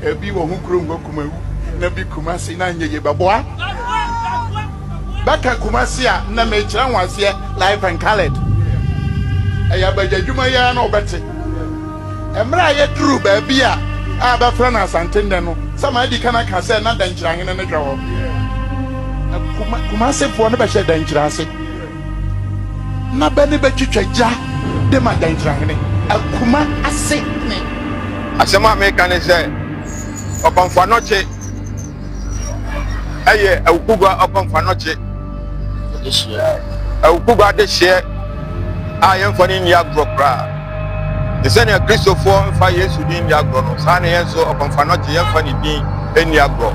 Ebi wɔ ho kurom hɔ Kumawu na bi Kumasi na nyɛ yie bɛboa. Bɛka Kumasi a na mekyerɛ ho aseɛ live and colored. Ɛyɛ abadwadwuma yi ara na wɔbɛte. Mmerɛ a yɛduru baabi a a bɛfrɛ no Asante nnɛ no, sɛ madi kan aka sɛ na Dankyirahene no hwɛ hɔ. Kuma, Kumasefoɔ no bɛhyɛ Dankyira ase. Na bɛ ne bɛtwitwa gya de ma Dankyirahene. Akuma ase hene. Asɛm a meka ne sɛ, Ɔkɔmfo Anɔkye yɛ Awukugua Ɔkɔmfo Anɔkye. Awukugua adehyeɛ a yɛmfa no nni agorɔ koraa. Te sɛ nea Kristofoɔ mfa Yesu din nni agorɔ no, saa na yɛn nso Ɔkɔmfo Anɔkye yɛmfa ne din nni agorɔ.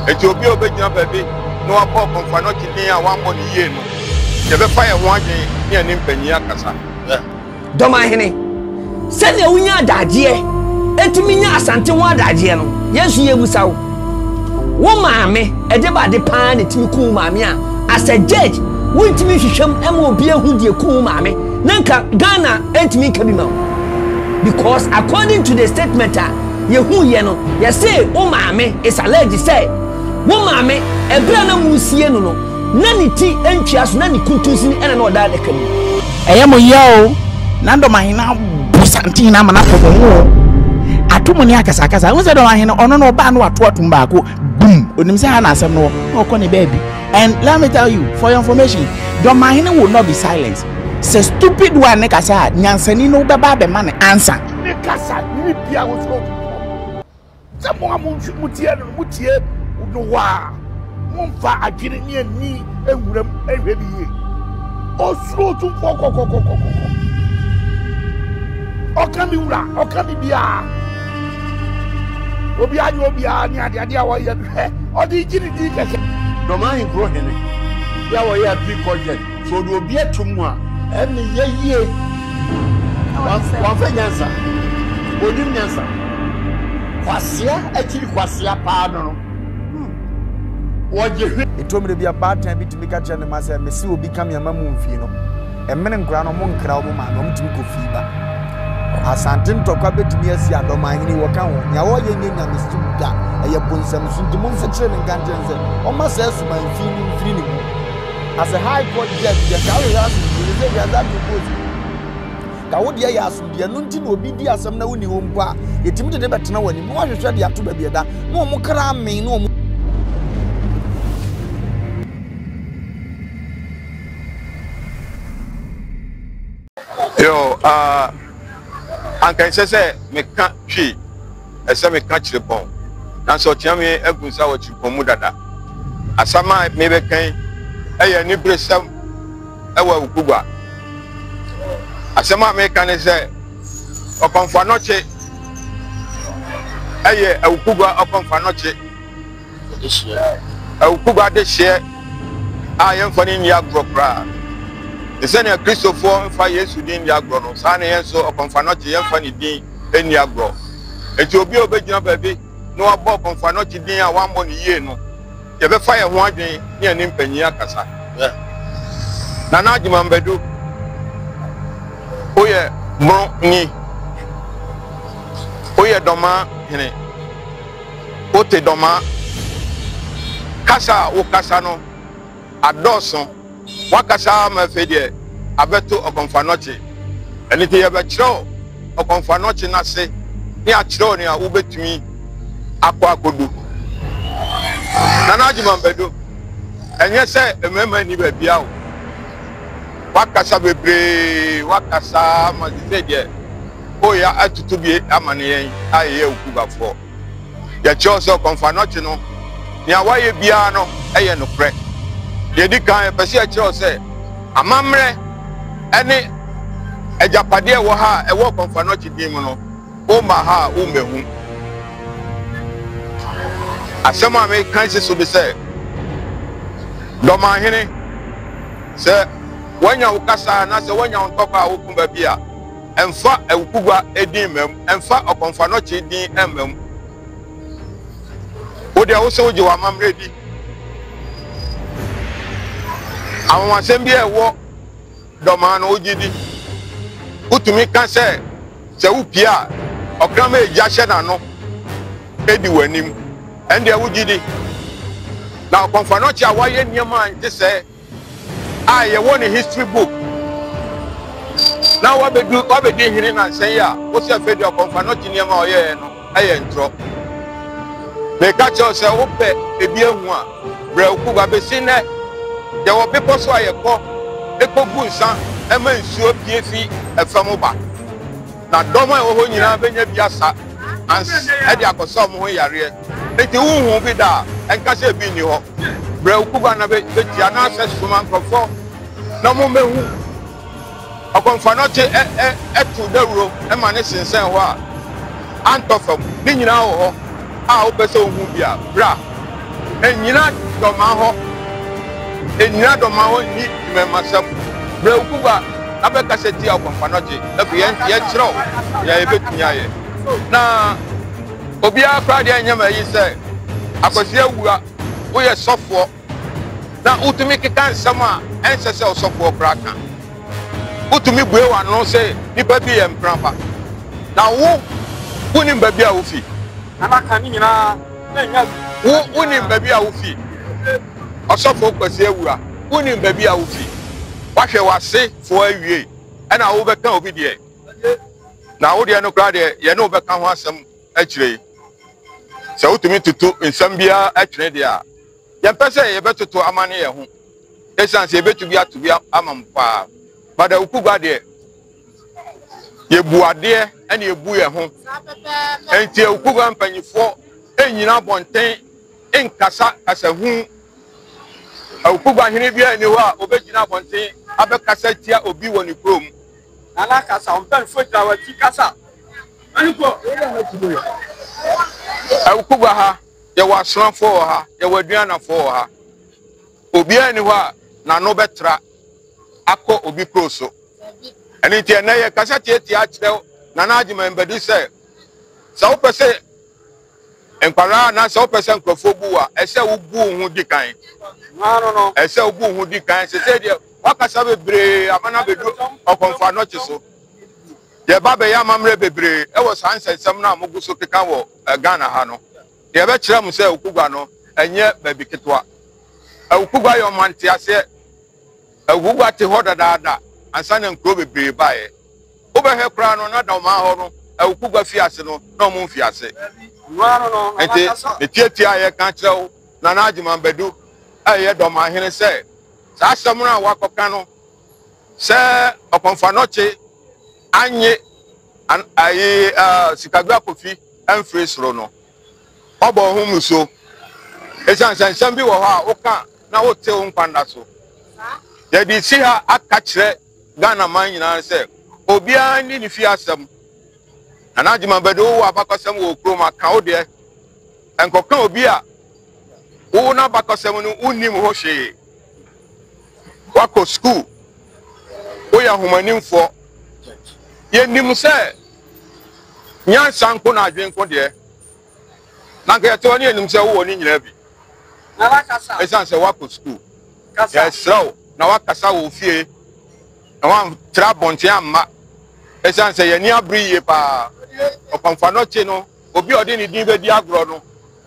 Enti obi a ɔbɛgyina baabi na wabɔ Ɔkɔmfo Anɔkye din a wammɔ no yie no, yɛbɛfa yɛn ho adwene ne yɛne mpanyin akasa. Dɔmahene, sɛnea wonya adagyeɛ tumi nya Asante ho adagyeɛ no, yɛn nso yɛbisa wo. Wo maame, ɛde ba ade paa na ɛtumi ku wo maame a, as a judge, wontumi nhwehwɛ mu ma obi ahu deɛ ku wo maame, na nka Ghana ntumi nka bi ma wo. Because according to the statement a yɛhuiɛ no, yɛse wo maame is alleged sɛ wo maame, ɛberɛ a na moresie no no, Na ne ti ntwea so, na ne kuntunsini na na ɔda adaka mu. Ɛyɛ mo ya o, na Dɔmahene abo Santehene ama no atɔ mo ho o. Ato mo ne akasakasa. Wohu sɛ Dɔmahene, ɔno no ɔbaa no wato atom baako, boom, onim sɛ ha na asɛm no wɔ, na ɔkɔ ne baabi. And let me tell you, for your information, Dɔmahene will not be silent. Sɛ stupid one ne kasa a, nyansani no bɛba abɛma no answer. Ne kasa ne bia wo sɛ Sɛ mo a motie no no, motie no hɔ a, momfa adwene ne ani nwuram nhwɛ no yie. Osuro Otumfoɔ kɔkɔkɔkɔkɔ. Ɔka me wura, ɔka me biara. Obiara nyɛ obiara ne adeade a wɔyɛ no hwɛ, ɔde gye ne din kɛkɛ. Dɔm ahenkuro hene yɛ a wɔyɛ appeal court judge sɛ ɔde obi ato mu a ɛne yɛ yie wamfa nyansa onim nyansa kwasea akyiri kwasea paa no no wɔgye hwe. Ɛtɔ mmerɛ bi a baatan bi tumi ka kyerɛ ne mma sɛ, Mese obi ka me ama mo mfii no. Ɛmene nkwadaa no, wɔn nkra wɔn maame, wɔn tumi kɔ fii ba. Asante ntɔkwa bɛtumi asi Adɔmanhene wɔka ho. Nea ɔreyɛ nyɛ nyamesom da, ɛyɛ bonsam-su nti monsekyere no nka nkyerɛ no sɛ ɔmma saa suman fi no mfiri ne mu. As a high court judge deɛ nka wohwehwɛ asomdwie sɛ sɛ wiase ato post ka wo deɛ yɛ asomdwie ɛno nti na obi di asɛm na wonni hɔ mpo a yɛtumi de ne bɛtena w'anim na woahwehwɛ de ato baabi ɛda na wɔn kra amen na wɔn Yo, uh, anka ɛsɛ sɛ meka twi, ɛsɛ meka kyerepɔn, nanso ɔkyea me agu nsa wɔ kyerepɔn mu dada. Asɛm a mebɛka yi ɛyɛ aniberesɛm ɛwɔ Awukugua. Asɛm a meka ne sɛ Ɔkɔmfo Anɔkye ɛyɛ Awukugua Ɔkɔmfo Anɔkye. Awukugu adehyeɛ a yɛmfa no nni agorɔ koraa. Te sɛ nea Kristofoɔ mfa Yesu din nni agorɔ no, saa na yɛn nso Ɔkɔmfo Anɔkye yɛmfa ne din nni agorɔ. Enti obi a ɔbɛgyina baabi na wabɔ Ɔkɔmfo Anɔkye din a wammɔ no yie no, yɛbɛfa yɛn ho adwene ne yɛne mpanyin akasa. Nana Agyeman Badu, woyɛ Boroni, woyɛ Dɔmaa hene. Wote dɔmaa. Kasa a wokasa no adɔɔso. Woakasa ara ma afei deɛ abɛto Ɔkɔmfoanɔkye. Ɛno nti yɛbɛkyerɛ wo Ɔkɔmfoanɔkye no ase ne akyerɛ wo nea wobɛtumi akɔ akɔdu. Nana Agyeman Badu, ɛnyɛ sɛ mmarima nni baabiara o. Woakasa bebree, woakasa ara ma seesei deɛ Oya atutu bi ama no yɛn a yɛyɛ Okubafoɔ. Yɛkyerɛw sɛ Ɔkɔmfoanɔkye no, nea wayɛ biara no yɛ nokorɛ. Deɛ ɛdi kan, yɛpɛ sɛ yɛkyerɛw sɛ amammerɛ ne agyapadeɛ a ɛwɔ ha a ɛwɔ Ɔkɔmfoanɔkye din mu no, womma ha a wommɛhu. Asɛm a meka si so de sɛ, Dɔmanhene, sɛ woanya wo kasa anaasɛ woanya wo ntɔkwa a woko baabi a, Mfa Awukugua din mma mu, mfa Ɔkɔmfoanɔkye din mma mu. Wo deɛ wo se wogye w'amammerɛ di. Anwanwasɛm bi a ɛwɔ Dɔmaa no wogye di. Wotumi ka sɛ sɛ wopie a, ɔkraman a egya hyɛ n'ano. di w'anim. Ɛndeɛ wogye di? Na Ɔkɔmfo Anɔkye a wayɛ nneɛma a nte sɛɛ a yɛwɔ ne history book na wabedu wabedi hene nansa yi a wosɛ afei deɛ Ɔkɔmfo Anɔkye nneɛma a ɔyɛɛ no yɛ ntorɔ. Meka kyerɛ wo sɛ wopɛ ebi ahu a, brɛ wo kuba. Besi nnɛ, yɛwɔ bepɔ so a yɛkɔ kɔgu nsa ma nsuo pue fi fam ba. Na dɔm a ɛwɔ hɔ nyinaa bɛnya bi asa ans de akɔsa wɔn ho yareɛ. Enti wonhuu bi da a, ɛnka sɛ ebi nni hɔ. Brɛ wo kuba na bɛtie anaasɛ soma nkurɔfoɔ na wɔmmɛhu. Ɔkɔmfoanɔkye ɛ ɛ ɛto dawuro ma no sensɛn hɔ a, antɔ fam. Ne nyinaa wɔ hɔ a wopɛ sɛ wohu bi a, bra. Nnyina dɔmaa hɔ. Nnyina dɔmaa hɔ nni mmarimasɛm. Brɛ wo kuba na bɛkasa tia ɔkɔmfoanɔkye. Afei yɛn yɛkyerɛ wo nea yɛbɛtumi ayɛ. Na obiara koraa deɛ ɛnyɛ ma ayi sɛ Akwasi awu a, woyɛ sɔfoɔ. na wotumi keka nsɛm a ɛnsɛ sɛ ɔsɔfoɔ koraa ka. Wotumi bue w'ano sɛ nipa bi yɛ mpraba, na wo wonim baabi a wofi. Wo wonim baabi a wofi. Ɔsɔfoɔ Kwasi Awua, wonim baabi a wofi. Woahwɛ w'asefoɔ awie ɛna wobɛka obi deɛ. Na wo deɛ no koraa deɛ yɛne wo bɛka ho asɛm akyire yi. Sɛ wotumi toto nsɛm biara twene deɛ a, Yɛmpɛ sɛ yɛbɛtoto amane yɛn ho esiane sɛ yɛbɛtu bi ato bi ama mo paa. But Awukugua deɛ, yɛbu adeɛ ɛna yɛbu yɛn ho. Enti Awukugua mpanyifoɔ nnyina abɔnten nkasa kasahu. Awukugua hene biara nni hɔ a ɔbɛgyina abɔnten abɛkasa tia obi wɔ ne kurom. Nana kasa, wo mpanyinfoɔ gyina w'akyi kasa. Awukugua ha, Yɛwɔ asonafoɔ wɔ ha, yɛwɔ aduanafoɔ wɔ ha. Obiara nni hɔ a n'ano bɛtra akɔ obi kuro so. Ɛno nti ɛnnɛ yɛkasa tiatia akyerɛ Nana Agyeman Badu sɛ, sɛ wopɛ sɛ nkwadaa anaasɛ wopɛ sɛ nkurɔfoɔ bu wo a, ɛsɛ wobu wo ho di kan. Ɛsɛ wobu wo ho di kan. Sɛ deɛ wakasa bebree ama no abɛdu ɔkɔmfo anɔkye so. Yɛba bɛyɛ amammerɛ bebree wɔ saa nsɛnsɛm no a mogu so keka wɔ Ghana ha no. Yɛbɛkyerɛ mo sɛ Awukugua no ɛnyɛ baabi ketewa. Awukugua yɛ ɔmanteaseɛ. Awukugua te hɔ dadaada ansa na nkuro bebree baeɛ. Wobɛhwɛ koraa no na Dɔmaa hɔ no Awukugua fii ase no na wɔn mfii ase. Nti ne tiatia a yɛka kyerɛ wo Nana Agyeman Badu a ɛyɛ Dɔmahene sɛ saa asɛm no a woakɔka no sɛ Ɔkɔmfoanɔkye annye an ayi uh, Sikadwa Kofi amfiri soro no, ɔbɔ ho mmusuo. Esiane sɛ nsɛm bi wɔ hɔ a woka na wote wo nkwa nna so. Yɛde si ha aka kyerɛ Ghana man nyinaa sɛ obiara nni ne fie asɛm. Nana Agyeman Badu wowɔ abakɔsɛm wɔ kurom a, ka wo deɛ. Nkɔka obi a wo n'abakɔsɛm no wonnim ho hwee. Woakɔ sukuu, woyɛ ahomanimfoɔ. Yɛnim sɛ nyansa nko na adwene nko deɛ, na anka yɛte hɔ ne yɛnim sɛ wowɔ ne nyinaa bi. Ɛsiane sɛ woakɔ sukuu, yɛsrɛ wo na woakasa wɔ fie na woantra abɔnten amma. Ɛsiane sɛ yɛn ani abere yie paa. Ɔkɔmfoanɔkye no, obi a ɔde ne din bɛdi agorɔ no,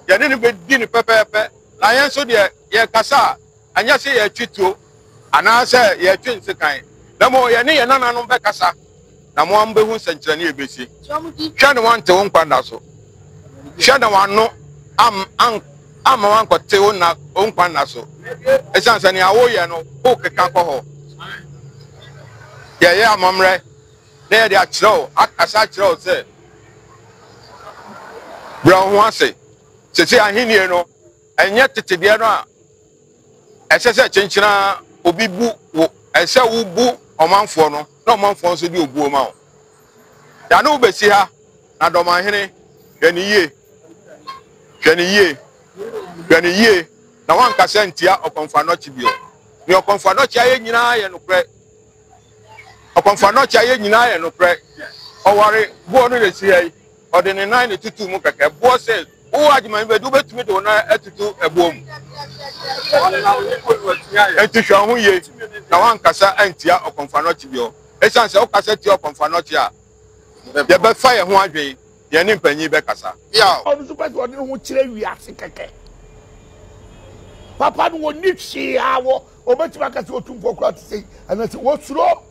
yɛne no bɛdi no pɛpɛɛpɛ. Na yɛn nso deɛ, yɛkasa a, ɛnyɛ sɛ yɛretwe tuo anaasɛ yɛretwe nsekan, na mmom yɛne yɛn nananom bɛkasa, na mo ara mobɛhu nsɛnkyerɛnne a ɛbɛsi. Hwɛ na woante wo nkwa nna so. Hwɛ na w'ano amma woankɔte wo nna wo nkwa nna so. Ɛsiane sɛ nea woyɛ no, wokeka kɔ hɔ. Yɛyɛ amammerɛ na yɛde akyerɛ wo, akasa akyerɛ wo sɛ, brɛ wo ho ase. Sese ahenni no, ɛnyɛ tete deɛ no a ɛsɛ sɛ kyenkyena obi bu wo, ɛsɛ sɛ wobu ɔmanfoɔ no na ɔmanfoɔ nso de obuo ma wo. Yɛane wo bɛsi ha na Dɔmanhene, hwɛ no yie, hwɛ no yie, hwɛ no yie na woankasa ntia Ɔkɔmfo Anɔkye bio. Nea Ɔkɔmfo Anɔkye ayɛ nyinaa yɛ nokorɛ. Ɔkɔmfo Anɔkye ayɛ nyinaa yɛ nokorɛ. Ɔware boɔ no na ɛsi ha yi. Ɔde ne nan na etutuu mu kɛkɛ. Boɔ sɛ, Wo Agyeman Badu, wobɛtumi de wo nan atutu ɛboɔ mu? Enti hwɛ wo ho yie na woankasa antia Ɔkɔmfoanɔkye bio. Esiane sɛ wokasa tia Ɔkɔmfoanɔkye a, yɛbɛfa yɛn ho adwene. Yɛne mpanyin bɛkasa. Yaw! Ɔno nso pɛ sɛ ɔde ne ho kyerɛ wiase kɛkɛ. Papa no wɔnni hwee a wɔ ɔbɛtumi aka sɛ otumfoɔ koraa te sɛ anaasɛ wɔsuro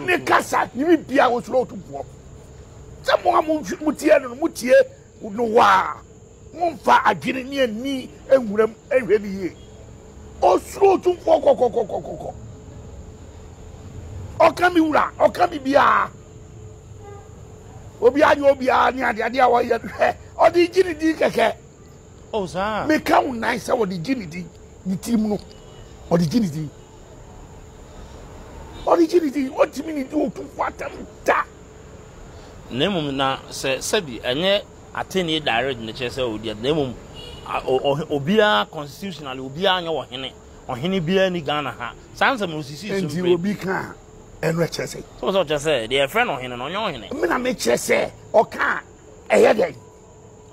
ne kasa ne biribiara wɔsuro otumfoɔ. Sɛ mo a motie no no motie no waa momfa adwene ne ani nwuram nhwɛ no yie. Ɔsuro otumfoɔ kɔkɔkɔkɔkɔ. Ɔka me wura, ɔka biribiara. Obiara nyɛ obiara ne adeade a wɔyɛ no hwɛ ɔde gye ne din kɛkɛ. Oh, saa. Meka wo nan sɛ ɔde gye ne din ne tirim no ɔde gye ne din ɔde gye ne din ɔntumi ne di otumfoɔ atɛm da. Na mmom na sɛ sɛbi ɛnyɛ atɛnnie direct na kyerɛ sɛ ɔdi na mmom obiara constitutionally obiara nyɛ ɔhene ɔhene biara ni Ghana ha saa nsɛm no osisi so Nti obi ka a ɛno ɛkyerɛ sɛ. So sɛ ɔkyerɛ sɛ deɛ yɛfrɛ no ɔhene no ɔnyɛ ɔhene. Me na mekyerɛ sɛ ɔka a ɛyɛ dɛn.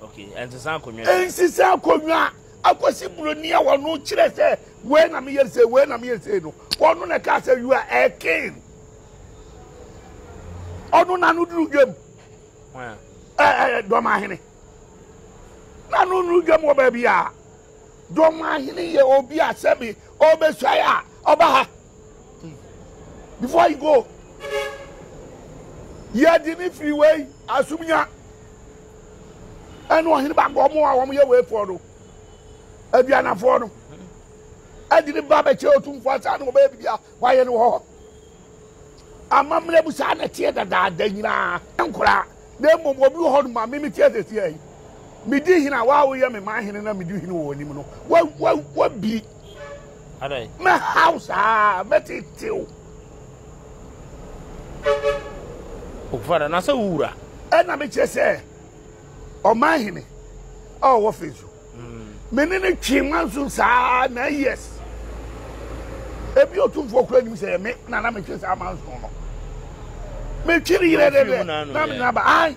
Okay, ɛnsesa akonnwa. Ɛnsesa akonnwa akwasi buroni a wɔn kyerɛ sɛ wei na meyɛ sɛ wei na meyɛ sɛ no wɔn na ɛka sɛ you are a king. Ɔno na no duru dwam. Ɛɛ dɔm ahene. Na no duru dwam wɔ baabi a dɔm ahene yɛ obi a sɛbi ɔbɛsuae a ɔba ha. Before you go, yɛde ne firi wei asomnya. Ɛne ɔhene baako wɔn a wɔyɛ weifoɔ no, aduanafoɔ no, ɛde ne ba bɛkyerɛ otumfoɔ ansa na wɔbɛyɛ biribi a wɔayɛ no wɔ hɔ. Amammerɛ mu saa na ɛteɛ dadaada nyinaa nkoraa na mmom obi wɔ hɔ no ma me meteɛ sɛsi yi medi hene a waa woyɛ me man hene na medi hene wɔ w'anim no wabiri mɛhaw saa mɛtetew. Fada na sɛ wo wura. Ɛna mekyerɛ sɛ ɔman hene a ɔwɔ fɛ so me ne ne twe manso saa 9 years. Ebi otumfoɔ kura nim sɛ me na na metwe saa manso no. Metwe ne yerɛ dɛdɛ na mede naba ai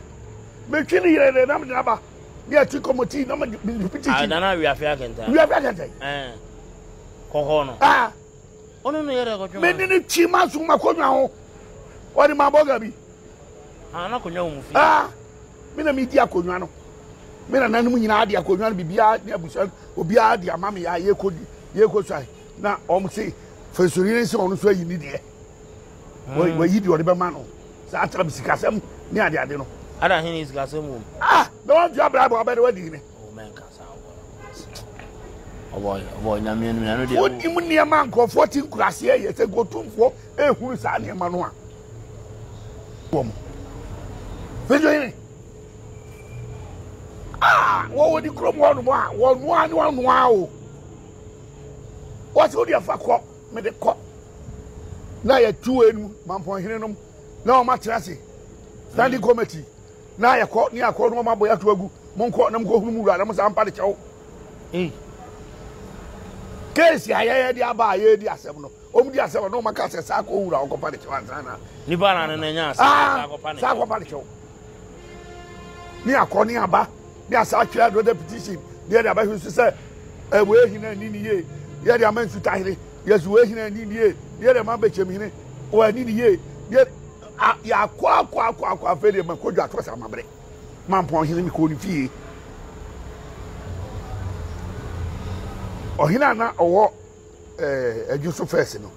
metwe ne yerɛ dɛ na mede naba ne ati kɔmɔti na mede petition. Nana wiafe akɛntɛn. Wiafe akɛntɛn. Kɔkɔɔ no. Ah. Ɔno no yɛrɛ kɔtwe. Me ne ne twi manso ma kɔnwa ho ɔde ma bɔga bi. Ah, na akonnwa wɔ mu fie. Ah, me na medi akonnwa no. Me nananom nyinaa de akonnwa no biribiara ne abusua obiara de ama me a yɛkɔ di yɛkɔ suae na wɔn se fɛnsoni sɛ ɔno nso ayi ne deɛ. Wayi deɛ ɔde bɛma no saa tam sikasɛm ne adeade no. Ada hene sikasɛm wɔ mu. Ah, na wɔntua bribe a ɔbɛde wadi hene. Wonim nneɛma nkurɔfoɔ te nkuraseɛ yɛ sɛ nkotumfoɔ ehunu saa nneɛma no a. Wɔn. Fɛnsoni. Ah, wɔwɔ ne kurom hɔ nom a wɔnoa ne wɔnoa o. Wɔsɛ wodeɛ fa kɔ, mede kɔ. Na yɛtu enu mampɔnhene nom na wɔn atena ase. Standing committee na yɛkɔ ne akɔ na wɔn abɔ yɛato agu. Monkɔ na monkɔhunu mu wura na mo saa mpa de kyɛw. Keesi a yɛyɛ de aba a yɛredi asɛm no, wɔn di asɛm no na wɔn aka sɛ saa kɔ wura ɔkɔpa ne kyɛw ansa na. Nipa na ne na nya asɛm saa kɔpa ne kyɛw. Saa kɔpa ne kyɛw. Ne akɔ ne aba ne asa atwerɛ another petition ne yɛde abɛhwɛ so sɛ ɛwɔ ehina ani ne yie yɛde ama nsutahene yɛsi wɔ ehina ani ne yie ne yɛde ama bɛkyɛmhene wɔ ani ne yie ne yɛakɔ akɔ akɔ akɔ afei deɛ ma kɔdwa ato sɛ amabere mampɔn hene mekɔɔ ne fie ɔhene a na ɔwɔ ɛdwo so fɛs no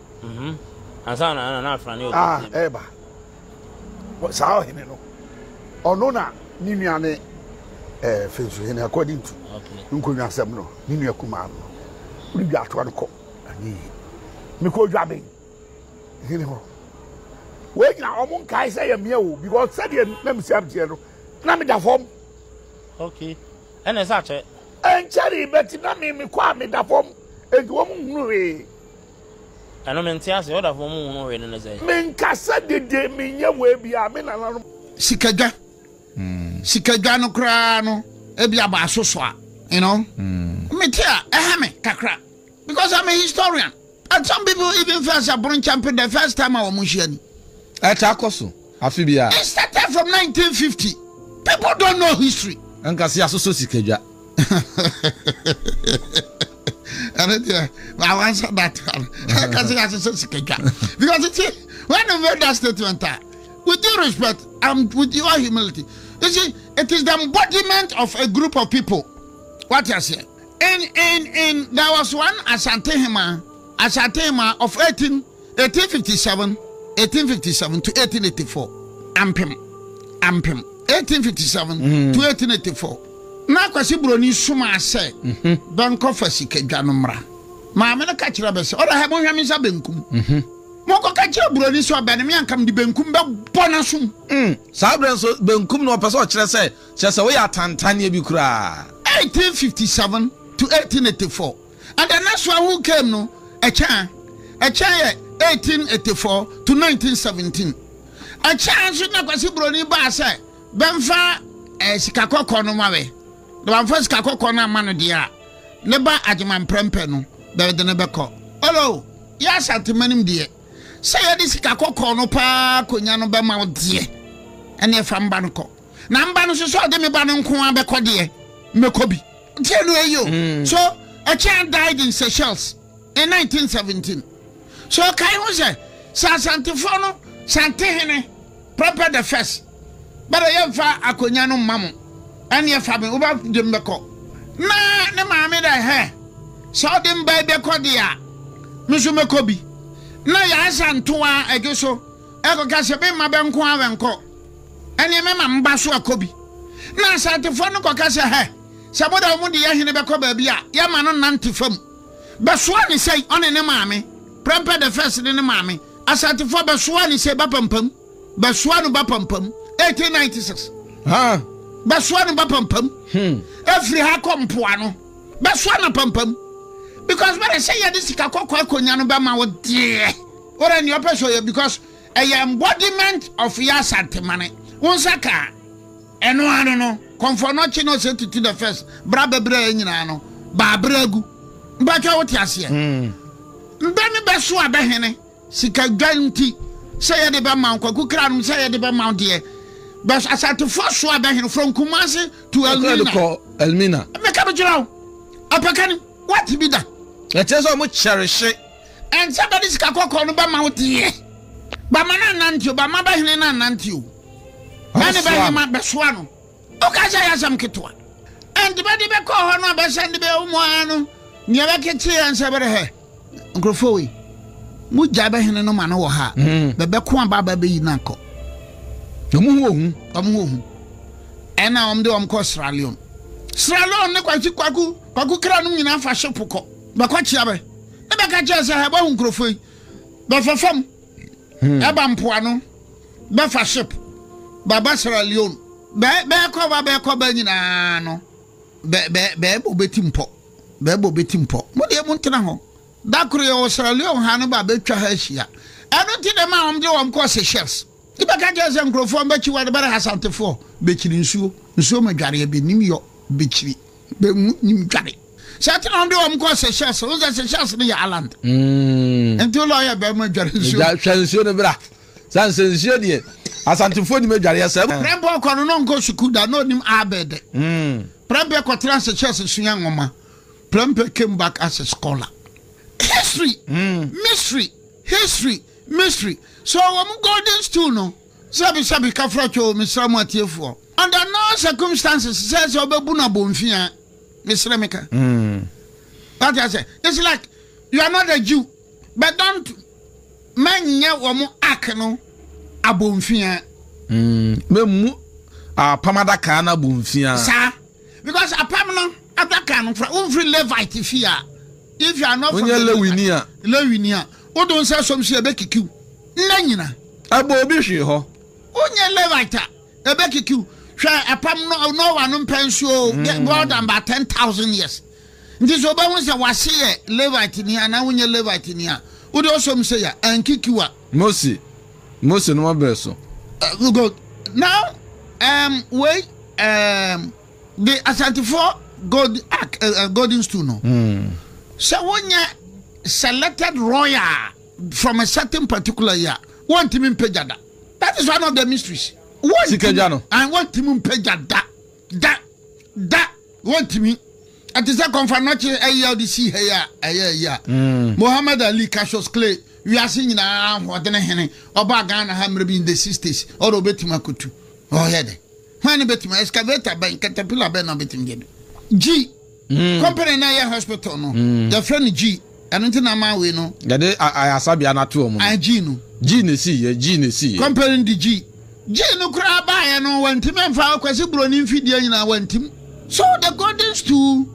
ansa na na afra ne ah ɛba saa ɔhene no ɔno na ne nua ne ɛɛ fɛnsuhene according to nkonnwa asɛm no ne nua kumaa no wode dwa atoa no kɔ anyɛ yie mekɔ dwaben hene hɔ wei nyina ɔmo nkae sɛ yɛ mmea o because sɛdeɛ na mesi abeteɛ no na meda fam. Okay ɛna ɛsɛ akyɛ. Ɛnkyɛree bɛti na me mekɔ a meda fam enti wɔn nhunu hwee. Ɛno mente ase ɔda fam nhunu hwee no ne sɛ. Menkasa dede menyɛ wei bia me nananom. Sikadwa sikadwa no koraa no ebi aba asoso a you know mete a ɛha me kakra because I'm a historian and some people even feel sɛ Bronkyampe the first time a wɔn hyia ni. Ɛtaa kɔ so afe biara. It started from 1950 people don't know history. Nka se asosɔ sikadwa. Ɛno deɛ I will answer that one. Nka se asosɔ sikadwa because you see when you made that statement ah with due respect and with your humility. You see, it is the embodiment of a group of people. What you say? In in in there was one Asantehema, Asantehema of 18, 1857, 1857 to 1884. Ampem, Ampem, 1857 mm. to 1884. Na Kwasi Broni soma sɛ mhm. bɛnkɔfa sikadwa no mmra. Maame no ka kyerɛ bɛ sɛ ɔdɔ hɛ monhwɛ me nsa benkum. Mhm. Monkɔka kyerɛ buroni sɛ ɔbɛne me anka mede benkum bɛbɔ n'asom. Mm, saa berɛ nso benkum no ɔpɛ sɛ ɔkyerɛ sɛ kyerɛ sɛ woyɛ atantanneɛ bi koraa. 1857 to 1884 and the next one who came no Ɛkyɛn Ɛkyɛn yɛ 1884 to 1917 Ɛkyɛn nso na Kwasi Buroni baa sɛ bɛmfa eh, sika kɔkɔɔ no ma bɛ na wamfa sika kɔkɔɔ no amma no deɛ a ne ba Agyeman Prɛmpɛ no bɛde no bɛkɔ. Olo, yɛ Asantemanim deɛ, sɛ yɛde sika kɔkɔɔ no paa konya no bɛma wo deɛ, ɛneɛ fa mba no kɔ. Na mba no nso sɛ ɔde me ba no nko ara bɛkɔ deɛ, mɛkɔ bi. Tie no eyi o. Mm. So, Akyea died in Seychelles in 1917. So, kae ho sɛ, sɛ Asantefoɔ no, Santehene, Prempeh the first, bɛdɛ yɛmfa akonya no mma mo, ɛneɛ fa me, woba de me bɛkɔ. Na ne maame dɛ, hɛ, sɛ ɔde mba yi bɛkɔ deɛ a, me nso mɛkɔ bi. Na Yaasa ntoa ɛdwo so ɛkɔka sɛ, me mma bɛ nko ara bɛnkɔ, ɛneɛ mɛma mba so akɔ bi. Na Asantefoɔ no kɔka sɛ, hɛ, sɛ mo dɛ mo de yɛ hene bɛkɔ baabi a, yɛma no nnante fam. Bɛsoa ne sɛi, ɔne ne maame, Prempeh the first ne ne maame, Asantefoɔ bɛsoa ne sei ba pampam, bɛsoa no ba pampam, 1896. Ha. Bɛsoa no ba pampam. Hmm. Efiri ha kɔ mpoano. Bɛsoa no pampam. Because bɛrɛ sɛ yɛde sika kɔkɔɔ akonya no bɛma wo deɛ. Wọ́n nea ɔpɛ sɛ ɔyɛ because ɛyɛ embodiment of yɛ Asantemane. Wo nsa kaa ɛno ano no, kɔnfɔ no ɔkye na ɔsɛ tutu the first bra bɛbrɛ yɛ nyinaa no, baabere agu. Mpatwa wote aseɛ. Hmm. Mbɛ no bɛso abɛhene sika dwa nti sɛ yɛde bɛma wo kwaku kra nom sɛ yɛde bɛma wo deɛ bɛ asantefoɔ so abɛhene from Kumasi to Elmina kɔ Elmina meka mekyerɛ wo apaka ni wate bi da ɛkyerɛ sɛ ɔmo kyɛrehye ɛnsɛ bɛde sika kɔkɔɔ no bɛma wo deɛ bama no anante o bama bɛhene no anante o bɛne bɛhema bɛsoa no Woka sɛ ɛyɛ asɛm ketewa. Ɛnti bɛde bɛkɔɔ hɔ no a bɛsɛn de bɛyɛ mu ara no, nea bɛkekye yɛn sɛ bɛde hɛ, nkurɔfoɔ wei, mo gya bɛhene no ma no wɔ ha a, hmm. bɛbɛko aba aba bɛyi no akɔ. Wɔn ho ohu. Wɔn ho ohu. Ɛna wɔn de wɔn kɔ Sierra Leone. Sierra Leone ne kwasi kwaku kwaku kra nom nyinaa fa ship kɔ. Bɛkɔ kyea bɛ. Ne bɛka kyerɛ sɛ hɛ bɛhu nkurɔfoɔ yi. Bɛfa fam. Hmm. Ɛba mpoano. Bɛfa ship. Baba Sierra Leone. Bɛ bɛɛkɔ ba bɛɛkɔ ba nyinaa no, bɛ bɛ bɛɛbɔ bɛti mpɔ, bɛɛbɔ bɛti mpɔ. Mo deɛ montena hɔ. Da koro yɛwɔ Sierra Leone ha no ba bɛtwa ha ahyia. Ɛno nti na ɛmaa wɔn de wɔn kɔɔ Seychelles. Nti bɛka kyerɛ sɛ nkurɔfoɔ mbɛkyi wɔn bɛrɛ Asantefoɔ bɛkyiri nsuo, nsuo mu dwareɛ bɛnim yɔ bɛkyiri, bɛnim dware. Sɛ ɛte na wɔn de wɔn kɔɔ Seychelles, wɔn sɛ Seychelles no yɛ island. Mm. Nti wọ́n yɛ bɛrima dware nsuo. Hwɛ nsuo no bra. Saa nsɛ nsuo deɛ Asantefoɔ nim adwareɛ sɛ. Prɛmpɛ ɔkɔ no na ɔnkɔ sukuu da na ɔnim abɛɛdɛ. Prɛmpɛ kɔtena Seychelles sua nwoma. Prɛmpɛ came back as a scholar. History, mystery, history, mystery. So wɔn golden stool no, sɛbi sɛbi kafra twɛ o, mesrɛ mo atiefoɔ. Under no circumstances sɛ sɛ ɔbɛbu no abɔnfia, mesrɛ meka. Wate ase? It's like you are not a Jew, but don't Mɛnyɛ wɔn ark no abomfiaa. Mm, mɛmmu apam adaka no abomfiaa. Saa, because apam no adaka no fra womfiri Levite fie a, if you are not from Wonyɛ Lewini a. Lewini a, wode wo nsa som so ɛbɛkikiw nna nyina. Ɛbɔ obi hwee hɔ. Wonyɛ Levite a, ɛbɛkikiw. Hwɛ apam no Noah no mpɛn so mm. more than about 10,000 years. Nti sɛ obehu sɛ w'ase yɛ Leviteni anaa wonyɛ Leviteni a, wode ɔsɔ mu sei a, ankikiw a. Mose, Mose no berɛ so. Uh, good. Now, um, wei, um, the Asantefoɔ gold, ark, uh, uh, golden stool no. Mm. Sɛ wonyɛ selected royal from a certain particular year, wɔntumi mpagya da. That is one of the mysteries. Sikagya no. And wɔntumi mpagya da. Da. Da. Wɔntumi. Ɛte sɛ kɔmfa nɔkye ayi a ɔde sii ha yi a ɛyɛ ayi a. Mm. Mohammed Ali Cassius Clay, wiase nyinaa ahoɔdene hene, ɔbaa Ghana ha mmerɛ bi in the 60s, ɔde ɔbɛtumi akɔtu. Ɔyɛ dɛ. Hwan ne bɛtumi excavator bɛn caterpillar bɛn na bɛtumi de adu G mm. Company na ɛyɛ hospital no mm. Yɛfrɛ no G ɛno nti na ama wei no yɛde ayasabea no ato wɔn no G no G na esi yɛ G na esi yɛ company no de G G no koraa baayɛ no wɔntumi mfa Kwasi Buroni mfidie nyinaa wɔntumi so the golden stool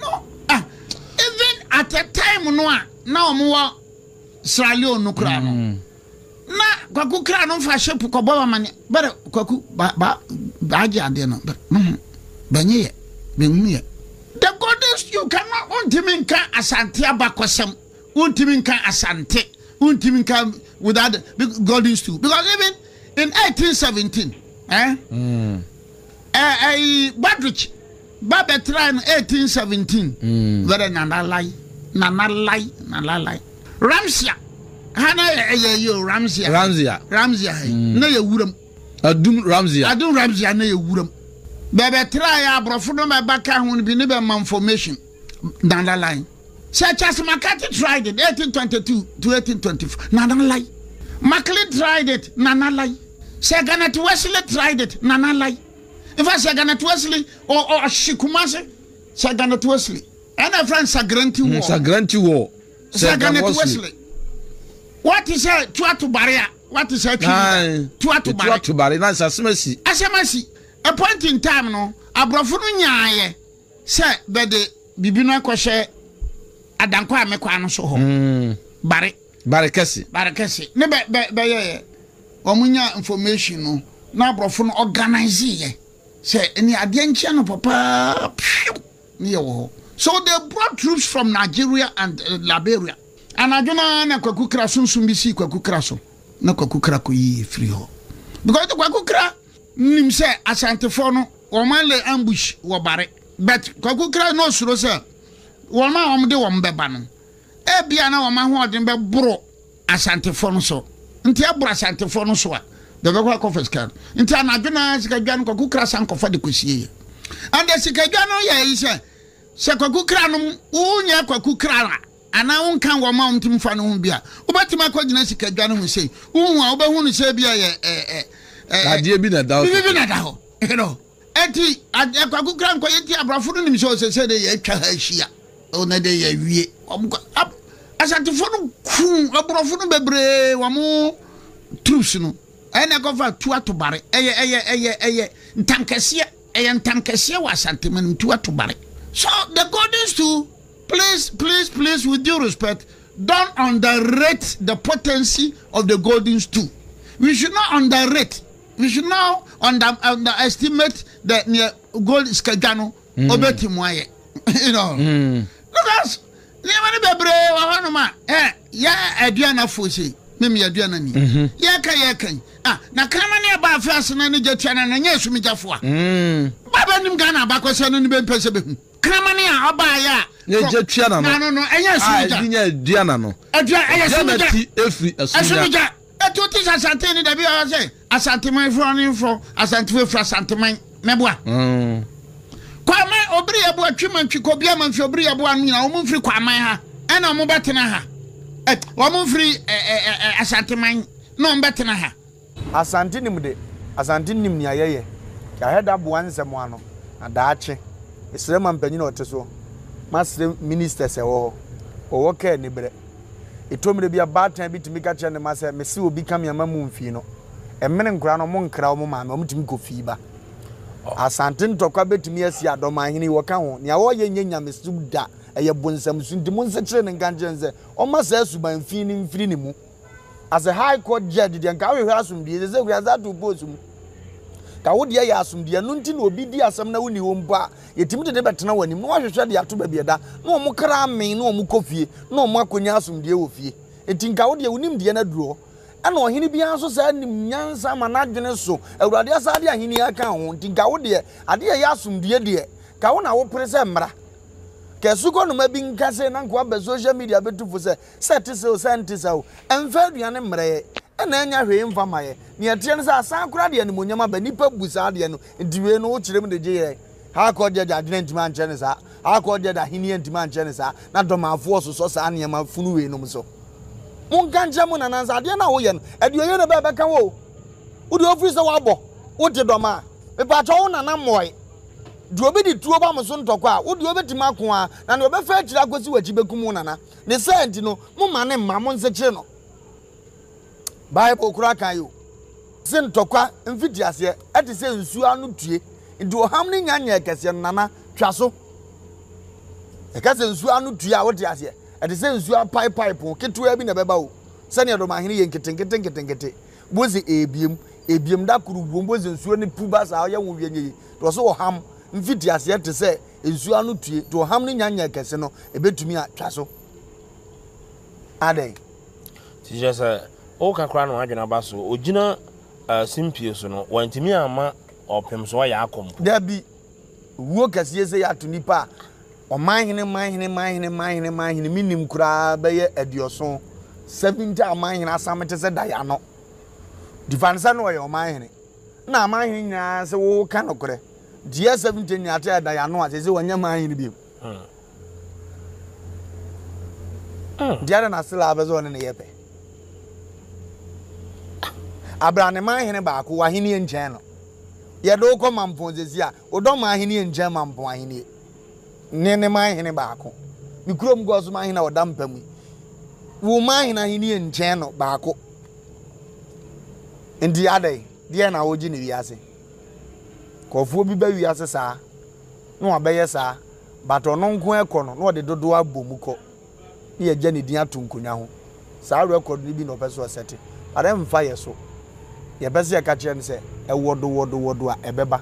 no ah even at a time no a na wɔn wɔ Sierra Leone no koraa no mm. Na kwaku kra no nfa ship kɔbɔ amane bɛrɛ kwaku ba ba baagye adeɛ no bɛrɛ no ho bɛnye yɛ bɛnhu yɛ. The golden stool cannot wontumi nka asante abakɔsɛm wontumi nka asante wontumi nka without the golden stool because even in 1817 eh mm. eh, eh, Badrich ba bɛtrae no 1817 mm. bɛrɛ nana lai nana lai nana lai Ramsia ha na yɛ ɛyɛ yi o Ramsia. Ramsia. Ramsia ha yi mm. na yɛ wuram. Adum Ramsia. Adum Ramsia na yɛ wuram. Bɛbɛ tra yɛ aborɔfo no bɛba ka ho no bi ne bɛ ma information down the line. Sir Charles McCarthy tried it 1822 to 1824 nana lai. Maclean tried it nana lai. Sir Garnet Wesley tried it nana lai. In fact, Sir Garnet Wesley ɔhye Kumasi Sir Garnet Wesley ɛna ɛfrɛ no Sagranti War. Sagranti War. Sir Garnet Wesley. Wate sɛ tuato bare a wate sɛ atwi tuato bare. Tuato bare na asɛm asi. Asɛm asi. A point in time no aborɔfo no nyaayɛ sɛ bɛde biribi no akɔhyɛ adankɔ a mekɔ ano so hɔ. Mm. Bare. Bare kɛse. Bare kɛse. Ne bɛ bɛ bɛyɛyɛ wɔn nya information no na aborɔfo no organize yɛ sɛ ɛne adeɛ nkyɛn no papa phew. Ne yɛ wɔ hɔ. So they brought troops from Nigeria and Liberia. Anadwo no ara na Kwaku Kra sunsum bi sii Kwaku Kra so na Kwaku Kra kɔyii firii hɔ. Because Kwaku Kra nim sɛ Asantefoɔ no wɔn alay ambush wɔ Bare. But Kwaku Kra na ɔsuro sɛ wɔn a wɔde wɔn bɛba no ebia na wɔn ahoɔden bɛboro Asantefoɔ no so. Nti ɛboro Asantefoɔ no so a, bɛbɛkɔ akɔfa sika no. Nti anadwo no ara sikadwa no Kwaku Kra san kɔfa de kɔsieeɛ. And the sikadwa no yɛ yi sɛ, sɛ Kwaku Kra nom, wonyɛ Kwaku Kra a, anaa wonka wɔn a wɔtumi fa no ho bi a, wobɛtumi akɔgyina sikadwa no ho sei. Wohu a, wobɛhu no sɛ ebi a yɛ ɛ ɛ ɛ. Adeɛ bi na ɛda hɔ. Biribi bi na ɛda hɔ. You know. Enti, Kwaku Kra nkɔyɛ nti aborɔfo no nim sɛ ɔsɛ sɛ de yɛatwa ha ahyia. Ɔno de yɛawie. Wɔn kɔ ab Asantefoɔ no kuu aborɔfo no bebree wɔn troops no. Ɛna ɛkɔfa tu ato bare. Ɛyɛ ɛyɛ ɛyɛ ɛyɛ ntankɛseɛ. Ɛyɛ ntankɛseɛ wɔ Asanteman mu tu ato bare. So the golden stool, please please please with due respect, don't underrate the potency of the golden stool. We should not underrate. We should not under underestimate the near gold sikadwa no. Mm. Obeti mu ayɛ. You know. Mm. Because nneɛma no bebree wɔ hɔnom a ɛ yɛ aduanafo sei me meyɛ aduanani. Mm-hmm. Yɛka yɛka yi. Ah, na kraman ne ɛba afe ase na ne gya tua na na nyɛ asumgyafo a. Mm. Ba bɛnim Ghana abakɔsɛ no ne bɛmpɛ sɛ bɛhu. Kraman a ɔbaeɛ a. Ne gya tua na no. Na no no ɛnyɛ asumgya. Ah, ɛdi nyɛ aduana no. Adua ɛyɛ asumgya. Aduana ti efiri asumgya. Ɛto te sɛ Asante ne dabi ɔyɛ sɛ Asanteman fo ne fo Asantefo efiri Asanteman mɛboa. Mm. Kwaman obiri yɛboa twima ntwi kɔ bia manfi obiri yɛboa no nyinaa wɔn mfiri Kwaman ha ɛna wɔn bɛtena ha ɛ wɔn mfiri ɛ ɛ ɛ Asanteman na wɔn bɛtena ha. Asante nim de, Asante nim nea yɛyɛ. Yɛahwɛ da boa nsɛm ano, na daakye, mesrɛ ma mpanyin a ɔte soɔ, masrɛ ministers a ɛwɔ hɔ, wɔwɔ kaa anibrɛ. Ɛtɔ mmerɛ bi a baatan bi tumi ka kyerɛ ne mma sɛ, mese obi ka me ama mu mfii no. Ɛmene nkwadaa no, wɔn nkra wɔn maame, wɔn tumi kɔ fii ba. Asante ntɔkwa bɛtumi asi Adɔmanhene yi, wɔka ho. Nea ɔreyɛ nyɛ nyamesom da, ɛyɛ bonsamsu nti monsekyere no nka nkyerɛ no sɛ ɔmma saa suban fi no mfiri ne mu. As a high court judge deɛ nka wohwehwɛ asomdwie, sɛ sɛ kura nsa ato post mu. Ka wo deɛ yɛ asomdwie, ɛno nti na obi di asɛm na wonni hɔ mpo a, yɛtumi de ne bɛtena w'anim na woahwehwɛ de ato baabi ɛda na wɔn kra amen na wɔn kɔ fie na wɔn akɔnya asomdwie wɔ fie. Nti nka wo deɛ wo nimdeɛ no aduru hɔ. Ɛna ɔhene biara nso saa nim nyansa ma n'adwene so. Awurade asan de ahenni aka ho. Nti nka wo deɛ, adeɛ a ɛyɛ asomdwie deɛ, ka wo na wopere sɛ mmra. Ka asukɔnoma bi nka sei na nka waba social media bɛtu fo sɛ, Sɛ ɛte sɛ o, sɛ ɛnte saa o, ɛmfa aduane mmrɛ yɛ, ɛna ɛnya hwee mfa mma yɛ. Nea ɛteɛ ne sɛ, asan koraa de animuonyam aba. Nnipa bu saa adeɛ no, nti wei no wokyerɛ mu de gye yɛn. High Court Judge adwene antumi ankyerɛ no saa. High Court Judge ahenni antumi ankyerɛ no saa. Na dɔmanfoɔ sosɔ saa nneɛma funu weinom so. Monka nkyerɛ mo nana sɛ adeɛ no a woyɛ no, ɛde oye na ɛbɛka wo o. Wo deɛ wofiri sɛ woabɔ, wote dɔm a. Mepakyɛw wo nana mmɔe. Deɛ obi de tuo ba mo so ntɔkwa a, wo deɛ wobɛtumi ako ara, na deɛ ɔbɛfa akyire akɔsi w'akyi bɛkum wo nana. Ne saa nti no, momma no mma, monsekyere no. Bible koraa kae o, se ntɔkwa mfitiaseɛ te sɛ nsuo ano tue, nti ɔham no nya nyɛɛ kɛseɛ no, nana, twa so. Yɛka sɛ nsuo ano tue a, wote aseɛ? Ɛte sɛ nsuo apaepae po ketewaa bi na ɛbɛba o, sɛdeɛ dɔmahene yɛ nketenkete nketenkete. Bohu sɛ ɛrebiem, ɛrebiem, da koro wom, bohu sɛ nsuo no pu ba saa, ɔyɛ ho wie nyɛ yie. Nti ɔsɛ ɔham mfitiaseɛ te sɛ nsuo ano tue, nti ɔham no nya nyɛɛ kɛse no, ɛbɛtumi atwa so. Adɛn? Nti kyerɛ sɛ woka koraa na w'adwene aba so. Ogyina uh, simpie so no, wantumi amma ɔpem so ɔyɛ akɔ mpo. Dabi, owuo kɛseɛ sɛ yɛato nipa a ɔmanhene manhene manhene manhene manhene menim koraa bɛyɛ aduɔson 70 amanhene asame te sɛ dayano difa no sɛ na ɔyɛ ɔmanhene na amanhene nyinaa sɛ woka nokorɛ nti yɛ 70 nyinaa te dayano a sɛ sɛ wɔnyɛ manhene bio. Nti adɛn na Sila apɛ sɛ ɔne no yɛ pɛ? Abra ne man hene baako, w'ahenni nkyɛn no. Yɛde wo kɔ Mampɔn sɛsi a, wodɔ man ahenni nkyɛn Mampɔn ahenni. Ne ne man hene baako. Ne kurom kɔ so man hene a ɔda mpa mu yi. Wo man hene ahenni nkyɛn no baako. Nti adɛn? Deɛ na wogye ne wiase. Kɔfoɔ bi ba wiase saa. na wabɛyɛ saa but ɔno nko ɛkɔ no na ɔde dodoɔ abɔ mu kɔ na yɛgya ne din ato nkonnwa ho. Saa record no bi na ɔpɛ sɛ ɔsɛte but ɛmfa yɛ so. Yɛpɛ sɛ yɛka kyerɛ no sɛ ɛwɔdo wɔdo wɔdo a ɛbɛba.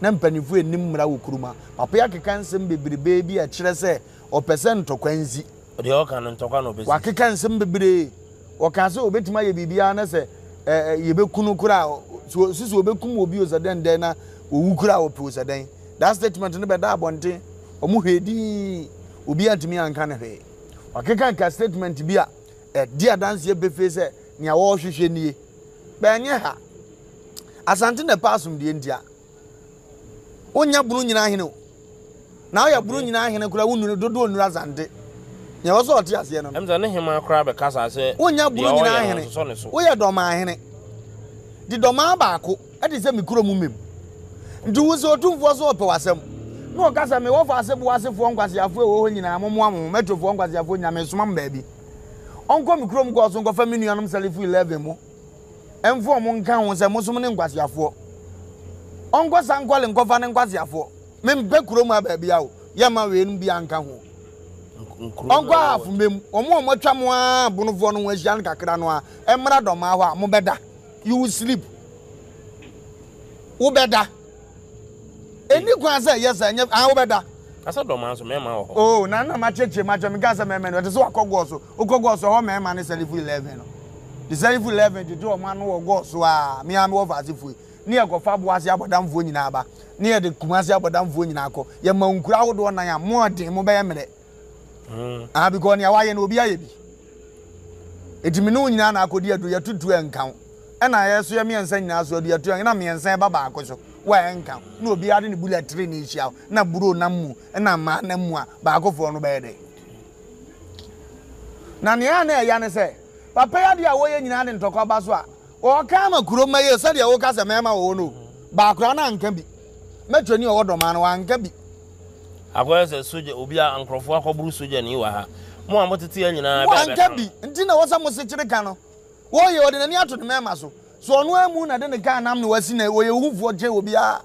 Na mpanimfoɔ nnim mmara wɔ kurom ha. Papa yi akeka nsɛm bebrebe bi a ɛkyerɛ sɛ ɔpɛ sɛ ntɔkwa nsi. Deɛ ɔka no ntɔkwa na ɔpɛ sɛ. Wakeka nsɛm bebree. Ɔkaa sɛ ɔbɛtumi ayɛ biribiara na sɛ yɛbɛku no koraa a, sɛ sɛ ɔbɛkum obi o sɛ dɛn dɛn na ɔwu koraa a ɔpɛ o sɛ dɛn. That statement no bɛda abɔnten. Wɔn hwɛɛ dinn. Obiara ntumi anka no hwee. Wakeka ka statement bi a ɛdi adanseɛ pefee sɛ nea wɔrehwehwɛ nie. Bɛnyɛ ha. Asante na ɛpɛ asomdwoeɛ ntia. Wonyɛ bunu nyinaa hene o. Na woyɛ bunu nyinaa hene koraa wonnu no dodoɔ nnuru Asante. Nea ɛwɔ sɛ ɔte aseɛ no no. Ɛm sɛ ne hemaa koraa bɛkasa sɛ Wonyɛ deɛ bunu nyinaa ɔyɛ no hene. ɔnsosɔ ne so. Woyɛ dɔmaa hene. Di dɔmaa baako te sɛ me kurom mmem. Nti wo sɛ otumfoɔ so ɔpɛ w'asɛm. Na ɔka sɛ me wɔfa ase bo asefoɔ nkwaseafoɔ ɛwɔ hɔ nyinaa mommoa mo ho mɛtwofoɔ nkwaseafoɔ nyinaa mesoma mo baabi. Ɔnkɔ me kurom kɔɔ so nkɔfa me nuanom Salifo 11 mo. Ɛmfa wɔn nka ho sɛ mosom ne nkwaseafoɔ. Ɔnkɔ sankɔle nkɔfa ne nkwaseafoɔ. Mempɛ kurom ha baabi a o, yɛmma weinom biara nka ho. Ɔnkɔ ahafo mmam, wɔn a wɔatwa mo ara bonofoɔ no ho ahyia no kakra no ara, mmra dɔmaa hɔ a, mobɛda. You will sleep. Wobɛda. Ɛnni kwan sɛ ɛyɛ saa, ɛnyɛ, ah, wobɛda. Na sɛ dɔmaa nso, mmarima wɔ hɔ. Oh, na na makyerɛkyerɛ mu akyerɛ, mekaa sɛ mmarima no, ɛte sɛ wakɔ gɔɔ so. Wokɔ gɔɔ so, ɛhɔ mmarima ne Salifu 11 no. De Salifu 11 gyegye wɔn ano wɔ gɔɔ so a, me ara mewɔ faase fue. Ne yɛkɔfa Aboase abɔdamfoɔ nyinaa ba, ne yɛde Kumasi abɔdamfoɔ nyinaa kɔ. Yɛma nkuro ahodoɔ nan a, mo ɔden, mobɛyɛ mmerɛ. Ah, because nea wayɛ no, obi ayɛ bi. Enti me ne wo nyinaa na akɔdi aduro, yɛto tuo ɛnka wo. Ɛna yɛ so yɛ mmiɛnsa nyinaa so aduatu ɛna mmiɛnsa ɛba baako so wo a ɛnka na obiara de ne bullet tiri ne hyia wo na buro nam mu ɛna mmaa nam mu a baakofoɔ no bɛyɛ dɛ. Na nea na ɛya ne sɛ papa yi adeɛ a wɔyɛ nyinaa de ntɔkwa ba so a ɔka ama kuro mma yie sɛdeɛ woka sɛ mmarima wɔ hɔ no baakora no anka bi mɛtwani ɔwɔ dɔmaa no wanka bi. Akɔyɛ sɛ sogya obi a nkurɔfoɔ akɔboro sogyani wɔ ha mo a motete ha nyinaa bɛɛ bɛka Wanka bi nti na ɛwɔ sɛ mo sekyere ka no. Wɔyɛ ɔde n'ani ato ne mmarima so. So ɔno ara mu na de ne kaa nam na wasi na wɔyɛ hufoɔ kyɛn obiara.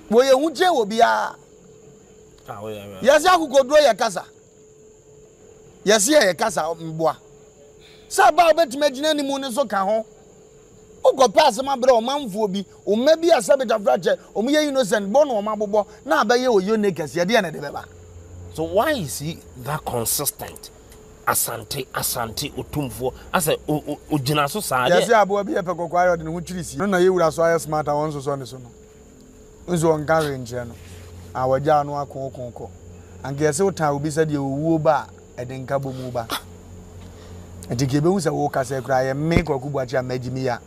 Wɔyɛ hu kyɛn obiara. Yɛsɛ akokoduro yɛ kasa. Yɛsɛ yɛ kasa mboa. Sɛ aba a wobɛtumi agyina anim no so ka ho. Wokɔpɛ asɛm abrɛ ɔmanfoɔ bi, ɔma bi a sɛbe tafrakyɛ, wɔn yɛ innocent, bɔ na wɔn abobɔ, na abɛyɛ oyone kɛseɛ, deɛ na ɛde bɛba. So why is he that consistent? Asante, Asante, Otumfoɔ, asɛ o, o, ogyina so saa. Yɛse aboa bi yɛ pɛ kɔkɔɔ ayɛ ɔde ne ho twiri sie no na yɛ wura so ayɛ smart a wɔnsosɔ ne so no nso ɔnka hwee nkyerɛ no a wagyaa no ako ko kɔ. Anka yɛse wotan obi sɛ deɛ owuo ba a ɛde nkabɔmu ba. Nti nka yɛbɛhu sɛ wokasa yi koraa yɛ me Kwaku Boakye a magyi me yi a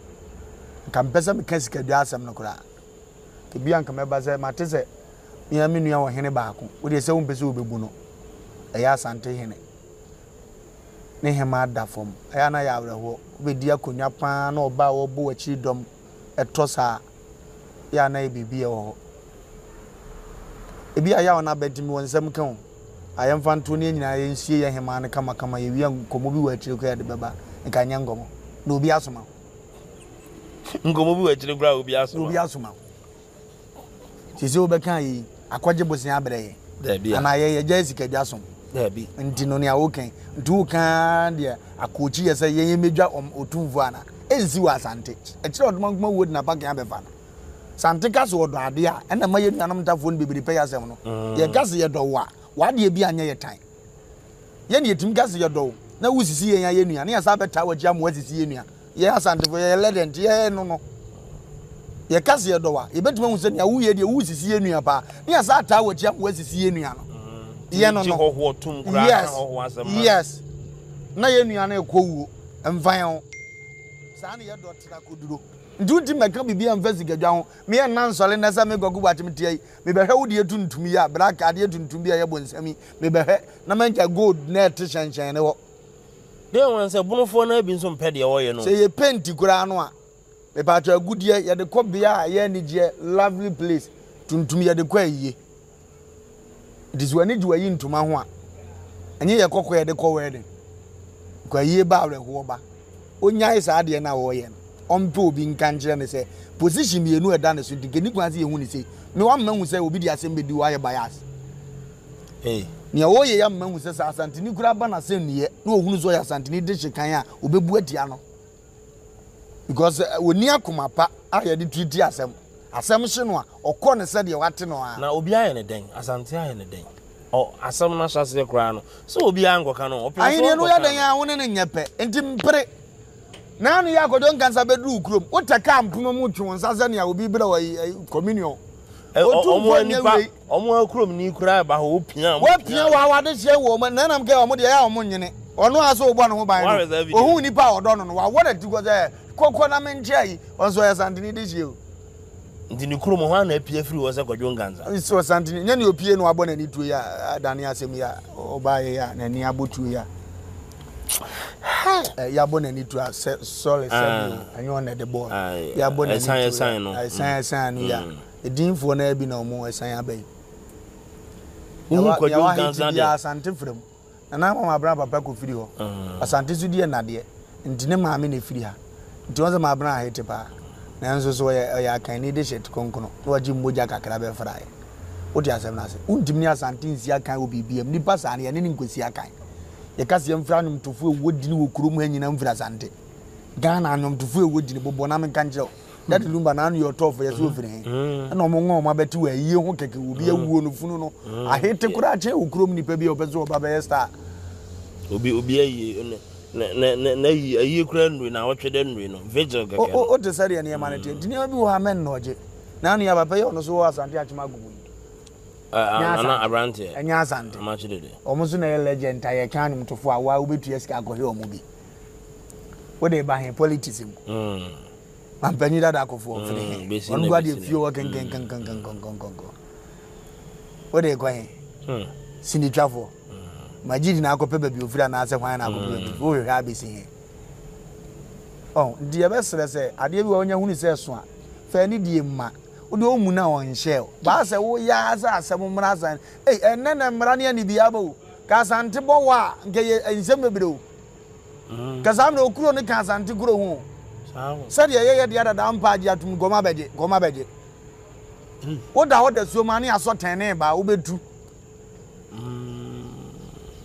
nka mepɛ sɛ meka sikadwa asɛm no koraa. Ebia nka mɛba sɛ mate sɛ me ara me nua ɔhene baako, wo deɛ sɛ wompɛ sɛ wobɛbu no, ɛyɛ Asante hene. Ne hemaa da fam. Ɛyɛ a na yɛ awerɛhoɔ. Wobɛdi akonnwa pa ara na ɔbaa a ɔrebɔ w'akyiri dɔm tɔ saa. Yɛ a na yɛ biribi ɛwɔ hɔ. Ebi a yaw no aba nti mewɔ nsɛm ka o. A yɛmfa nto ne yɛn nyinaa yɛnsie yɛn hemaa no kamakama yɛwie a nkɔmmɔ bi wɔ akyire koraa yɛde bɛba. Nka nyɛ nkɔmmɔ. Na obi asoma wo. Nkɔmmɔ bi wɔ akyire koraa obi asoma wo. Na obi asoma wo. Sese wobɛka yi akɔgye bosea abrɛ yɛn. Dabi a. Anaa yɛ yɛgyae sikadwa som. Dabi. Nti no nea woka yi nti woka ara deɛ akookyi yɛ sɛ yɛn yɛmmɛdwa otumfoɔ anaa? Ɛnsi wɔ Asante. Ɛkyerɛ Ɔdomankoma wuo de n'apakan abɛfa no. Sante ka se ɔdɔ adeɛ a, ɛna ɛma yɛn nuanom ntafoɔ no bebree pɛ yɛn asɛm no. Yɛka se yɛdɔ wo a, w'adeɛ bi anyɛ yɛ tan. Yɛn deɛ yɛtumi ka se yɛdɔ wo, na wosisi yɛn a yɛn nua, na yɛsan bɛtaa w'akyi ama woasisi yɛn nua. Yɛn Asantefoɔ, yɛyɛ legend, yɛn no no. Yɛka se yɛdɔ wo a, yɛbɛtumi ahu sɛ nea woyɛ deɛ wosisi yɛn nua paa, na yɛsan ataa w'akyi ama woasisi yɛn nua no. Yɛn no no. Yes, yes. Na yɛn nua no rekɔ wuo, mfa yɛn ho. Saa na yɛdɔ tra kɔduro. Nti wonti mɛka biribiara mfa sikadwa ho. Meyɛ nna nsɔre nnɛ sɛ me Kwaku Boakye meteɛ yi, mebɛhwɛ wo deɛ tuntum yi a, black adeɛ tuntum bi a ɛyɛ bonsam yi, mebɛhwɛ na manya gold na ɛte hyɛnhyɛn ne hɔ. Deɛ wɔn sɛ bonofoɔ no ara bi nso mpɛ deɛ wɔyɛ no. Sɛ yɛ paint koraa no a, mepatwɔ agudeɛ yɛde kɔ bea a ɛyɛ anigyeɛ, lovely place, tuntum yɛde kɔ ayie. Nti sɛ w'ani gye w'ayi ntoma ho a, ɛnyɛ yɛ kɔkɔɔ yɛde kɔ wedding. Kɔ ayie ba awerɛhoɔ ba. Ɔnyae saa adeɛ no a ɔreyɛ no. Ɔmpɛ obi nka nkyerɛ no sɛ position mmienu a ɛda ne so nti nka ɛni kwan sɛ yɛhu no sei. Me wamma hu sɛ obi de asɛm bɛdi hɔ ayɛ bias. Hey. Nea ɔreyɛ yi ama mahu sɛ sɛ Asanteni koraa ba n'asɛnniiɛ na ɔhunu sɛ ɔyɛ Asanteni de hye kan a, ɔbɛbu atia no. Because ɔnni akoma pa a yɛde treat asɛm. Asɛm hye no a, ɔkɔ no sɛdeɛ wate no ara. Na obi ayɛ no dɛn? Asante ayɛ no dɛn? Ɔ, asɛm no ahyɛaseɛ koraa no, sɛ obiara nkɔka no, ɔpem so Ahennie no woyɛ nkɔka dɛn no. a wo ne no nyɛ pɛ, nti mpere. Naanu yi a Kwadwo Nkansah bɛduru wo kurom, wotɛ kaa mpoma mu twe wo nsa sɛnea obi rebrɛ wo ayi, ayi, communion. Ɛ, ɔ, ɔmo Otumfoɔ nyɛ nipa, wei. ɔmo akuromni koraa ba hɔ, wopia, ɔmo Wapia pia. wɔ awadehyeɛ wɔ ɔmo, nanam kɛ ɔmo deɛ ɛyɛ a ɔmo nyene. Ɔno ara sɛ ɔbɔ ne ho ban no, Woahwɛ saa video ohuu no? nipa a ɔdɔ no no, wawɔ n'ati kɔ sɛ, kɔ, kɔ na menkyɛ ayi. Ɔno nso ɔyɛ Asanteni dehyeɛ o. Nti ne kurom hɔ a na apue afiri hɔ sɛ Kwadwo Nkansah. Nso Ɔsantene, nyɛ nea opue na wabɔ n'ani tuo yi a adane asɛm yi a ɔbaeɛ yi a n'ani abɔ tuo yi a yɛabɔ n'ani tuo a sɛ sɔre sɛbi o ɛnyɛ ɔno na ɛde bɔɔ no yɛabɔ n'ani tuo yi a ɛsan ɛsan no yi a edinfoɔ no ara bi na wɔn ɛsan aba yi. Wohu Kwadwo Nea Nkansah wahete deɛ. biara Asante frɛ mu. Nana ama Mabena papa kɔfiri hɔ. Asante so di nnadeɛ. Nti ne maame na ɛfiri ha. Nti wɔn sɛ Mabena ahete paa. Nanso so ɔyɛ ɔyɛ Akanni de hyɛ kronkron na wagye mogya kakra bɛfraeɛ. Wote asɛm no ase? Wontumi ne Asante nsi akan wɔ biribiara mu. Nipa saa no yɛne no nkɔsi akan. Yɛka sɛ yɛmfiri anwomtofoɔ a ɛwɔ dini wɔ kurom ha nyinaa mfiri Asante. Ghana anwomtofoɔ a ɛwɔ dini bobɔ na menka nkyerɛ wo. Daddy Lumba n'ano yɛ ɔtɔɔfo yɛ sɛ ofiri he ɛna ɔmo ŋa ɔmo abɛte wɔ ayie ho kɛkɛ obi awuo no funu no ahete koraa kyɛn wɔ kurom nipa bi a ɔpɛ sɛ ɔba bɛyɛ star. Obi obi ayie ne ne ne n'ayie ayie koraa nnue na awɔtwe dɛ nnue no vigil kɛkɛ no. O te sɛ deɛ nneɛma no teɛ nti nneɛma bi wɔ hɔ a mɛnnɔgye n'ano yɛ papa yi a ɔno nso wɔ Asante Akyem Agogo yi. Nana aberanteɛ. Ɛnyɛ Asante. Amakye dede. Ɔmo nso na ɛyɛ legend a yɛka anwomtofo a waa wobɛtua sika akɔhwɛ ɔmo bi. Wode ba he politics mu. Mampanyin dada akɔfoɔ mfiri he. Ɔno gua deɛ fie hɔ kenkenkenkenkenkenkenkenken. Wode kɔ he? Sinitwafoɔ. Majid na akɔpɛ baabi ofiri anaasɛ hwan na akɔpɛ baabi ofiri. Wohwehwɛ abɛsi he? Ɔho, nti yɛbɛsrɛ sɛ adeɛ bi wɔ hɔ wonya hunu sɛ ɛso a, fa anidie ma. Wode ɔmmu no a ɔnhyɛɛ wo. Baa sɛ woyɛ ara sɛ asɛm mmra asan. Ei, ɛnnɛ na mmara ne anibia aba o. Ka Asante bɔ wɔ a, nka ɛyɛ nsɛm bebree o. Ka saa mmerɛ okuro no ka Asante kuro ho o. Sɛdeɛ yɛyɛ deɛ dada mpa agye atum nkɔm abɛgye, nkɔm abɛgye. Woda hɔ dasuo mu a ne asɔ tɛnee ba a, wobɛtu.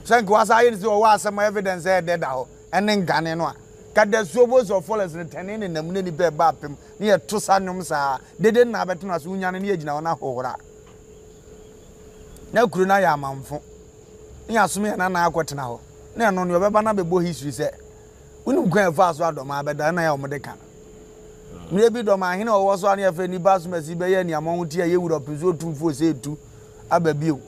Sɛ nka wasa ayɛ no sɛ ɔwɔ asɛm evidence sɛ ɛdɛ da hɔ ɛne nkane no a, ka dasuo voice of forest no tɛnee ne nam ne nipa ɛba apem ne yɛto sa nnwom saa dede nna abɛtena ase wonya no ne yɛgyina hɔ no ahohora. Na kuro no ayɛ amanfo. Ne yɛasom yɛn nana akɔtena hɔ. Na ɛno nea ɔbɛba no abɛbɔ history sɛ wonim kwan a ɛfaa so a Dɔmaa bɛda ɛna yɛ a wɔde ka no. Mmerɛ bi Dɔmaa hene a ɔwɔ so a ne yɛfrɛ Nipa Asomasi bɛyɛ aniammɔho tia yɛ wura ɔpem so otumfoɔ sɛ etu aba bio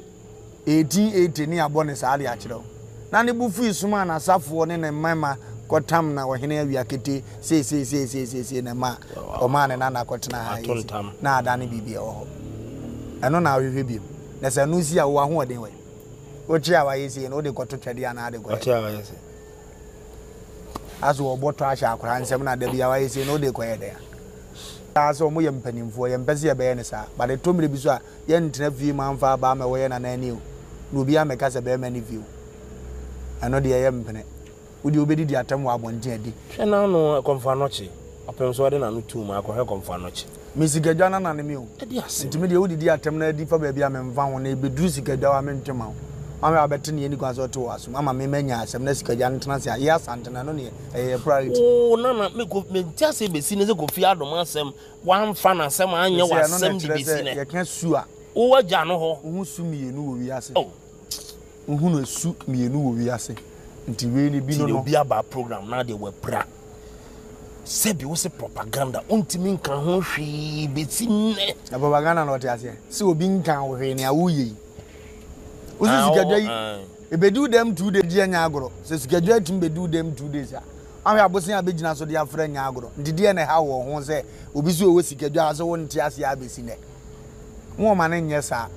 1880 ne yɛabɔ ne saa de akyerɛ wo. Na ne bo fui somaa n'asafoɔ ne ne mmarima kɔtam na ɔhene awia kete seiseiseiseiseisei na ɛma ɔmaa ne nana kɔtena ha Ato yi ntam. na adane biribi ɛwɔ hɔ. Ɛno na wohwehwɛ bio. Na sɛ ɛno si a wowɔ ahoɔden wɔ he? Wokye a wayɛ sei no wode kɔto twɛdeɛ anaa ade kɔyɛ? Ɔkye a wayɛ sei. Aso wɔbɔ tɔ ahyɛ akwadaa nsam na da bi a wayɛ sei no wode kɔyɛ dɛn a? Aa sɛ ɔmo yɛ mpaninfoɔ yɛmpɛ sɛ yɛbɛyɛ no saa but ɛtɔ mmerɛ bi so a yɛntena fie ma mfa abaa mɛwɔ yɛ nana ani o na obiara mmɛka sɛ bɛɛma ne fie o ɛno deɛ yɛmpene wo deɛ wobɛdidi atɛm wɔ abɔnten adi. Hwɛ n'ano kɔmfoanɔkye ɔpem so ɔde n'ano tuu mu akɔhwɛ kɔmfoanɔkye. Me sikadwa nana ne me o. Ɛde asɛm. Nti me deɛ wodidi atɛm na adi fa baabi a memfa ho na ɛbɛduru sikadwa hɔ a mentwe ma wo. Maame a wabɛte neɛ ɛni kwan sɛ ɔte wɔ asom ama me manya asɛm na sikadwa no tena ase a yɛ Asante no ɛno neɛ ɛyɛ yɛ priority. Oo nana me ko mente aseɛ bɛsi ne sɛ Kofi Adom asɛm wamfa n'asɛm anyɛ Sɛ ɛno na w'asɛm de ɛkyerɛ bɛsi sɛ nɛ. yɛka su a. Wo agya no hɔ. Wohu su mmienu wɔ wiase. Oh. Wohunu su mmienu wɔ wiase. Nti wei ne bi Ti no deɛ no. obi aba program na deɛ wapira. Sɛbi wo se propaganda wontumi nka ho hwee bɛsi nnɛ. Na propaganda na ɔte aseɛ. Sɛ obi nka wo hwee nea woyɛ yi. Wo se Ah, sikadwa yi oh, ɛbɛdi wo dɛm 2 days deɛ nyɛ agorɔ. Sɛ sikadwa atumi bɛdi wo dɛm 2 days a, ahwɛ abosea a bɛgyina so de afrɛ nyɛ agorɔ. Nti deɛ na ɛha wɔ ho sɛ obi so ɔwɔ sikadwa a sɛ wonte aseɛ abɛsi nnɛ. Mo ɔma no nyɛ saa.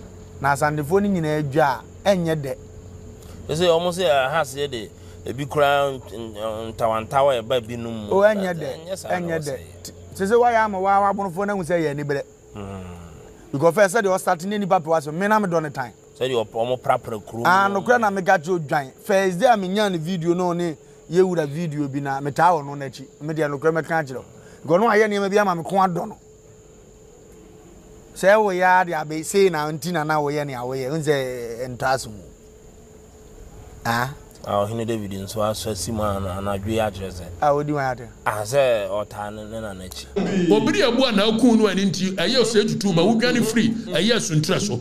Na Asantefoɔ no nyinaa dwa a, ɛnyɛ dɛ. Sɛ wɔn sɛ ɛha aseɛ de ebi koraa ntawantawa ɛba binom mu. O ɛnyɛ dɛ, ɛnyɛ dɛ. Sɛ sɛ wayɛ ama waa w'abonofoɔ no ahu sɛ ɛyɛ aniberɛ. Because first sɛdeɛ ɔstarte ne nipa pɛ w'asɛm, me na medɔ no tan. Sɛdeɛ wɔn prapra kurom. Ah nokorɛ na meka kyerɛ odwan. First day a menyaa ne video na ɔne yɛwura video bi na metaa ɔno n'akyi. Me deɛ nokorɛ mɛka akyerɛ wo. Because na wayɛ nneɛma bi ama me kɔn adɔ no. Sɛ woyɛ ara de abɛ sei na nti na na woyɛ nea woyɛ n sɛ ntɔ aso mu. Ah. A ɔhene David nso asɔ asi mu anadwo yi akyerɛ sɛ. A odi wɔn ade. Ah sɛ ɔtaa ne ne nana akyi. Obiri aboa na akuu no ɛno nti ɛyɛ ɔsɛe tutuu ma wodwane firi ɛyɛ asuntirɛ so.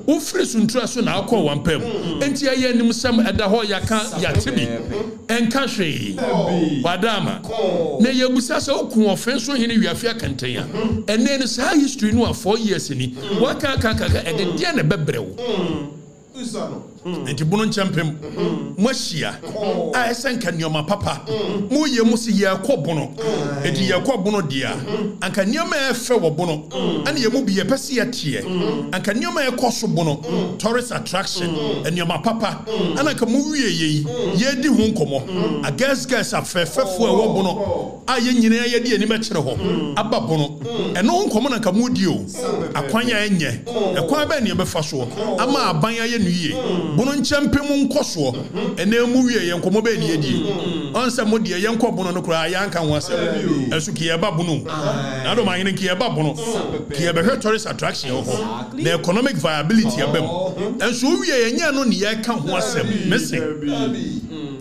Wofiri suntirɛ so na akɔɔ wampam. Enti ɛyɛ animsɛm ɛda hɔ yɛaka yɛate bi. Ɛnka hwee. Wada ama. Na yɛbisa sɛ woku ɔfe so hene Wiafe Akɛntɛn a, ɛnɛ no saa history no a 4 years ni waka aka aka aka ɛde deɛn na ɛbɛbrɛ wo? Enti bono nkyɛmpem moahyia a ɛsɛ nka nneɛma papa moyɛ mo se yɛrekɔ bono. Enti yɛrekɔ bono deɛ a, anka nneɛma a ɛfɛ wɔ bono ɛne yɛn mu bi yɛpɛ sɛ yɛteɛ. Anka nneɛma a ɛkɔ so bono, tourist attraction, nneɛma papa ɛna anka mowie yei yɛredi ho nkɔmmɔ. Agɛsgɛs afɛɛfɛfoɔ a ɛwɔ bono a yɛn nyinaa yɛde yɛn anim kyerɛ hɔ aba bono. Ɛno ho nkɔmmɔ na anka moredi o. Akwan a ɛnyɛ. Ɛkwan bɛn na yɛbɛfa soɔ ama aban ayɛ no yie? Bono nkyɛmpem nkɔsoɔ. Ɛnɛ mu wie yɛ nkɔmmɔ bɛn na yɛdie? Ɔn sɛ mo deɛ yɛnkɔ bono no koraa yɛanka ho asɛm. Ɛnso ke yɛba bono o. Na adom ahene ke yɛba bono. Ke yɛbɛhwɛ tourist attraction ɛwɔ hɔ. Na economic viability aba mu. Ɛnso wowie yɛ ɛnyɛ ɛno ne yɛka ho asɛm. Mese.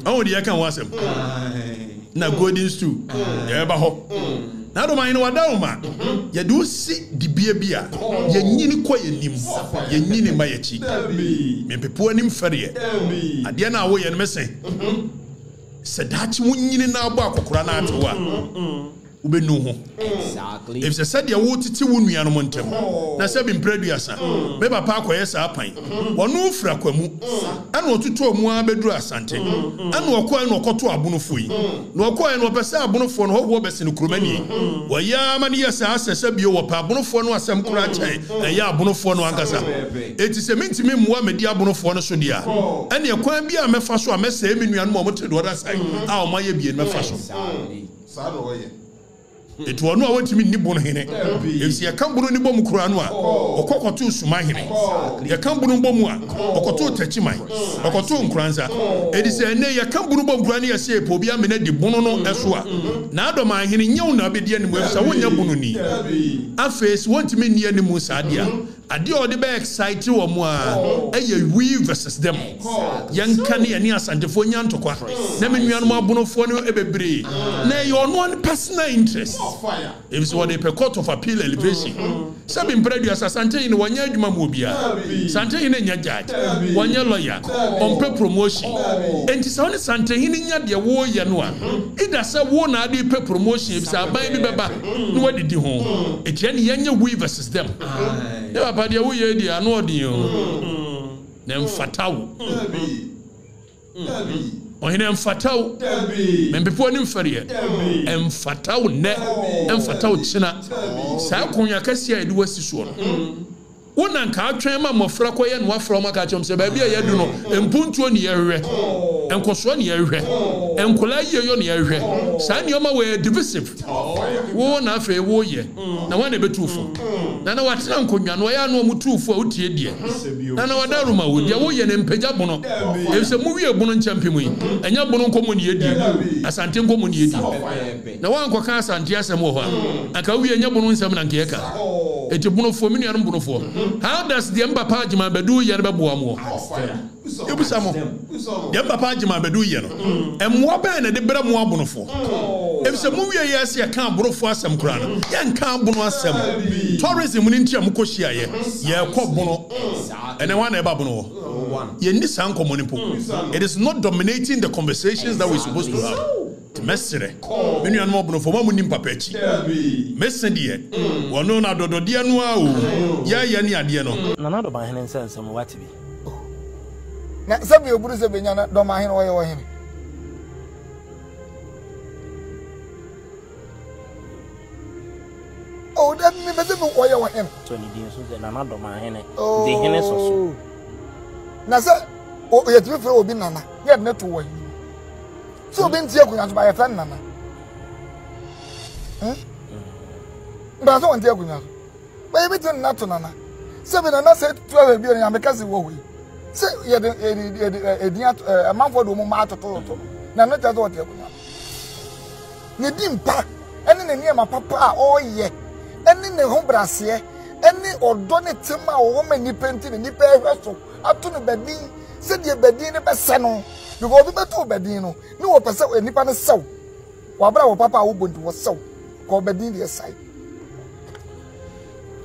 Ɔho deɛ yɛka ho asɛm. Na golden stool yɛbɛba hɔ. Na adom ahene wadaoma yɛde wo si dibea bi a yɛnyini kɔ yɛnim yɛnyini ma yɛkyi mempepo anim fɛreɛ adeɛ no a woyɛ no mese sɛ daakye wonyini na abɔ akɔkora na ate wo a wobɛnu ho efisɛ sɛdeɛ wotete wo nuanom ntam na sɛbi mprɛ aduasa me papa akɔyɛ saa pan wɔno firi akwamu ɛna ɔtotɔɔ mu ara bɛduru Asante ɛna ɔkɔɛ na ɔkɔtoo Abonofoɔ yi na ɔkɔɛ no ɔpɛ sɛ Abonofoɔ no hɔhoɔ bɛsene kuromani wɔyɛ ara ma no yɛ saa sɛ sɛ bio wɔpɛ Abonofoɔ no asɛm koraa kyɛn ɛyɛ Abonofoɔ no ankasa enti sɛ mentumi mmoa mɛdi Abonofoɔ no so deɛ a ɛneɛ kwan biara a mɛfa so a mɛsɛe me nuanom a wɔte the other side a wɔayɛ bie no mɛfa so. Saa na ɔyɛ. Enti ɔno a wɔntumi nni bono hene, efisɛ yɛka bono ne bɔ mu koraa no a, ɔkɔ kɔtoo Suma hene. Yɛka bono bɔ mu a, ɔkɔtoo Takyiman, ɔkɔtoo Nkoranza. Enti sɛ ɛnnɛ yɛka bono bɔ mu koraa ne yɛse yɛpɛ obi amene adi bono no so a, N'adɔm ahene, nyɛ wo na wobɛdi anim efisɛ wonyɛ bononi. Afei sɛ wɔntumi nni anim saa deɛ a, Adeɛ a ɔde bɛ excite wɔn a ɛyɛ we versus them. Yɛnka ne yɛne Asantefoɔ nya ntɔkwa na me nuanom Abonofoɔ no bebree na ɛyɛ ɔno ara ne personal interest. Efisɛ wɔde pɛ court of appeal elevation. Sɛbi mpere aduasa Asantehene wɔnyɛ adwuma mu obiara. Santehene nyɛ judge, wɔnyɛ lawyer, ɔmpɛ promotion. Enti sɛ wo ne Santehene nya deɛ woreyɛ no a, either sɛ wo na ade repɛ promotion efisɛ aban bi bɛba na wadidi ho. Enti ɛne yɛnyɛ we versus them. Ne papa deɛ woyɛ yi deɛ ano ɔden o. Na ɛmfata wo. Ɔhene ɛmfata wo. Mempepɔ anim fɛreɛ. Ɛmfata wo nnɛ, ɛmfata wo kyena. Saa akonnwa kɛseɛ a yɛde wo asi soɔ no. Wo na nka atwɛn ma mmɔfra kɔyɛ na woafrɛ wɔn aka akyerɛ wɔn sɛ baabi a yɛadu no, mpuntuo ne yɛhwehwɛ, nkɔsoɔ ne yɛhwehwɛ, nkwadaa yieyɔ ne yɛhwehwɛ. Saa nneɛma wei yɛ divisive. Wo na afei woyɛ, na hwan na ɛbɛtu wo fo? Nana watena nkonnwa no, ɔyɛ a na wɔtu wo fo a wotie deɛ. Nana Wadaroma wo, deɛ woyɛ no mpagya bono, efisɛ mowie bono nkyɛmpem yi, ɛnyɛ bono nkɔmmɔ ne yɛdie, Asante nkɔmmɔ ne yɛdie. Na woankɔka Asante asɛm wɔ hɔ a, anka wowie ɛnyɛ Bono nsɛm na anka yɛka. Enti Bonofoɔ, me nuanom Bonofoɔ, how does deɛ Mpapa Agyeman Badu yɛ no bɛboa moɔ? Yɛbisa mo, deɛ Mpapa Agyeman Badu yɛ no, mmoa bɛn na ɛde brɛ mo Abonofoɔ? Efisɛ mowie yɛ sɛ yɛka Aborofoɔ asɛm koraa no, yɛnka Abono asɛm. Tourism no nti a mokɔhyiaeɛ, yɛrekɔ Bono. Ɛnnɛ hwan na ɛba Bono hɔ? Yɛnni saa nkɔmmɔ no mpo. It is not dominating the conversations that we supposed to have. Nti mɛsrɛ me nuanom ɔbonofoɔ, mo a monni mpapa akyi, mese deɛ, wɔno no adɔdɔdeɛ no ara o, yɛɛyɛ ne adeɛ no. Nana Dɔmahene nsɛ nsɛm wate bi. Oh. Na sɛ bi oburu sɛ benya na Dɔmahene ɔyɛ ɔhene. Oh, dabi mi bɛ sɛ mi ɔyɛ ɔhene. Sɔ ne din so sɛ Nana Dɔmahene. Oh. Nti hene sɔ so. Na sɛ yɛtumi frɛ obi nana, yɛde ne to wɔ hene. sɛ obi nte akonnwa so ba yɛfrɛ no nana hmm? mbaa sɛ wɔnte akonnwa so bɛyɛ bi te nana to nana sɛ bi nana sɛ tu ahwɛ bi onyame kɛse wɔ hɔ yi sɛ yɛde yɛde yɛde ɛdin ato ɛɛ amanfoɔ de wɔn mma atotototo na no kyerɛ sɛ wɔte akonnwa so ne di mpa ɛne ne nneɛma papa a ɔreyɛ ɛne ne ho braseɛ ɛne ɔdɔ ne tema a ɔwɔ ma nnipa nti ne nnipa ɛhwɛ so ato no badin sɛdeɛ badin no bɛsɛ no because obi bɛto wo badin no ne wɔpɛ sɛ nipa no sɛw wabra wɔ papa a wobɔ nti wɔsɛw kɔ badin deɛ sae.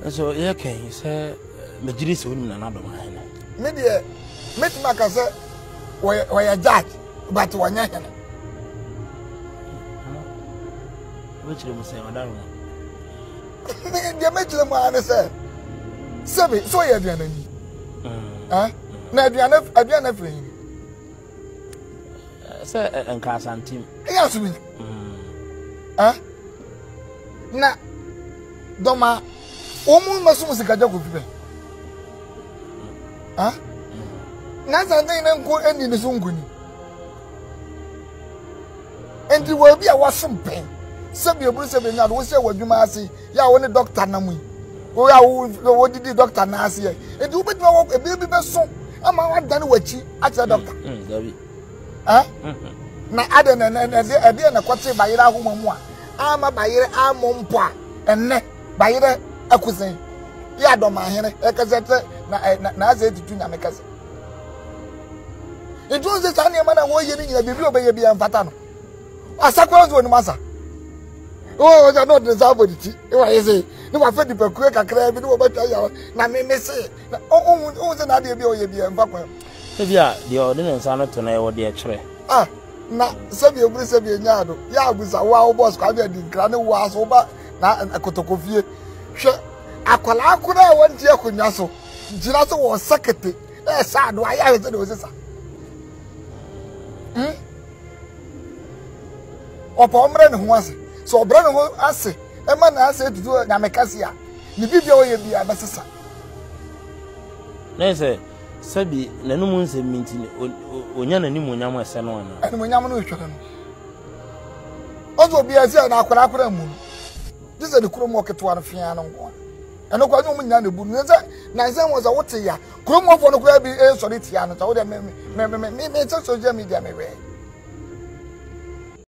Nso yɛ kɛn sɛ megyere sɛ wonim Nana Dɔm ahene. Me deɛ mɛtumi aka sɛ wɔyɛ wɔyɛ judge but wɔnyɛ hene. Wobɛkyerɛ mu sɛ ɔdaroma. Deɛ mɛkyerɛ mu ara ne sɛ sɛbi sɛ ɔyɛ aduanani. Mm. Na aduane aduane firi hin. Sɛ nka asantim. Ɛyɛ asomi. Mm. Na dɔma wɔn mu mɛsom sikagya kofi bɛ. Na asante ne nko ɛni ne so nkoni. Nti wɔ obi a wasom pɛn sɛbi eburu sɛbi enya do wohyɛ wɔ adwuma ase yɛ a wo ne dɔkta nam yi wo a wo wodidi dɔkta nan ase yɛ nti wobɛtumi awɔ ebi bi bɛso ama wadane w'akyi akyerɛ dɔkta mm, eh? na adɛ na ɛde ɛdeɛ na ɛkɔte bayerɛ ahoma mu a ama bayerɛ ammɔ mpo a ɛnnɛ bayerɛ akusen yɛ adɔmahene ɛkɛsɛ tɛ na na na asɛ tutu nyame kɛse nti wɔn sɛ saa nneɛma na wɔyɛ no nyina biribi a ɔbɛyɛ bi ɛmfata no asa koraa nso wɔnim asa wɔn sɛ na ɔde ne nsa abɔ ne ti ne wɔayɛ sɛ ne wafa nipakuo kakraa bi ne wɔbɛtwa yɛ na me me se na ɔhu ɔhu sɛ n'adeɛ bi a ɔyɛ bi ɛmfa kwan. Ebi a deɛ ɔde ne nsa no to no ɛwɔ deɛ kyerɛ. Ah na sɛbi eburu sɛbi enya ado yɛ abusa wo a wo bɔs kwame adi nkira ne wo aso ba na kotokofie hwɛ akwadaa koraa a wɔnte akonnwa so gyina so wɔ sɛkete ɛsɛ ado ayɛ ahwɛ sɛ deɛ ɔsesa hmm ɔpɛ ɔmmerɛ ne ho ase sɛ ɔbrɛ ne ho ase ɛma n'ase etutu nyame kɛse a ne biribi a ɔyɛ bi a ɛbɛsesa. Na sɛ sɛbi n'anum nsɛm mi nti onya n'animuonyam ɛsɛ no anaa. Animuonyam no retwɛn no ɔsɛ obiara sɛ na akwadaa akwadaa mu no gye sɛ ne kurom ɔketewa no fia no nko a ɛno koraa ne wɔn nyinaa na ebu no sɛ nansa wɔn sɛ wote ya kurom hɔfoɔ no koraa bi resɔre tia no sɛ wode me me me me me sɛ social media me wɛ.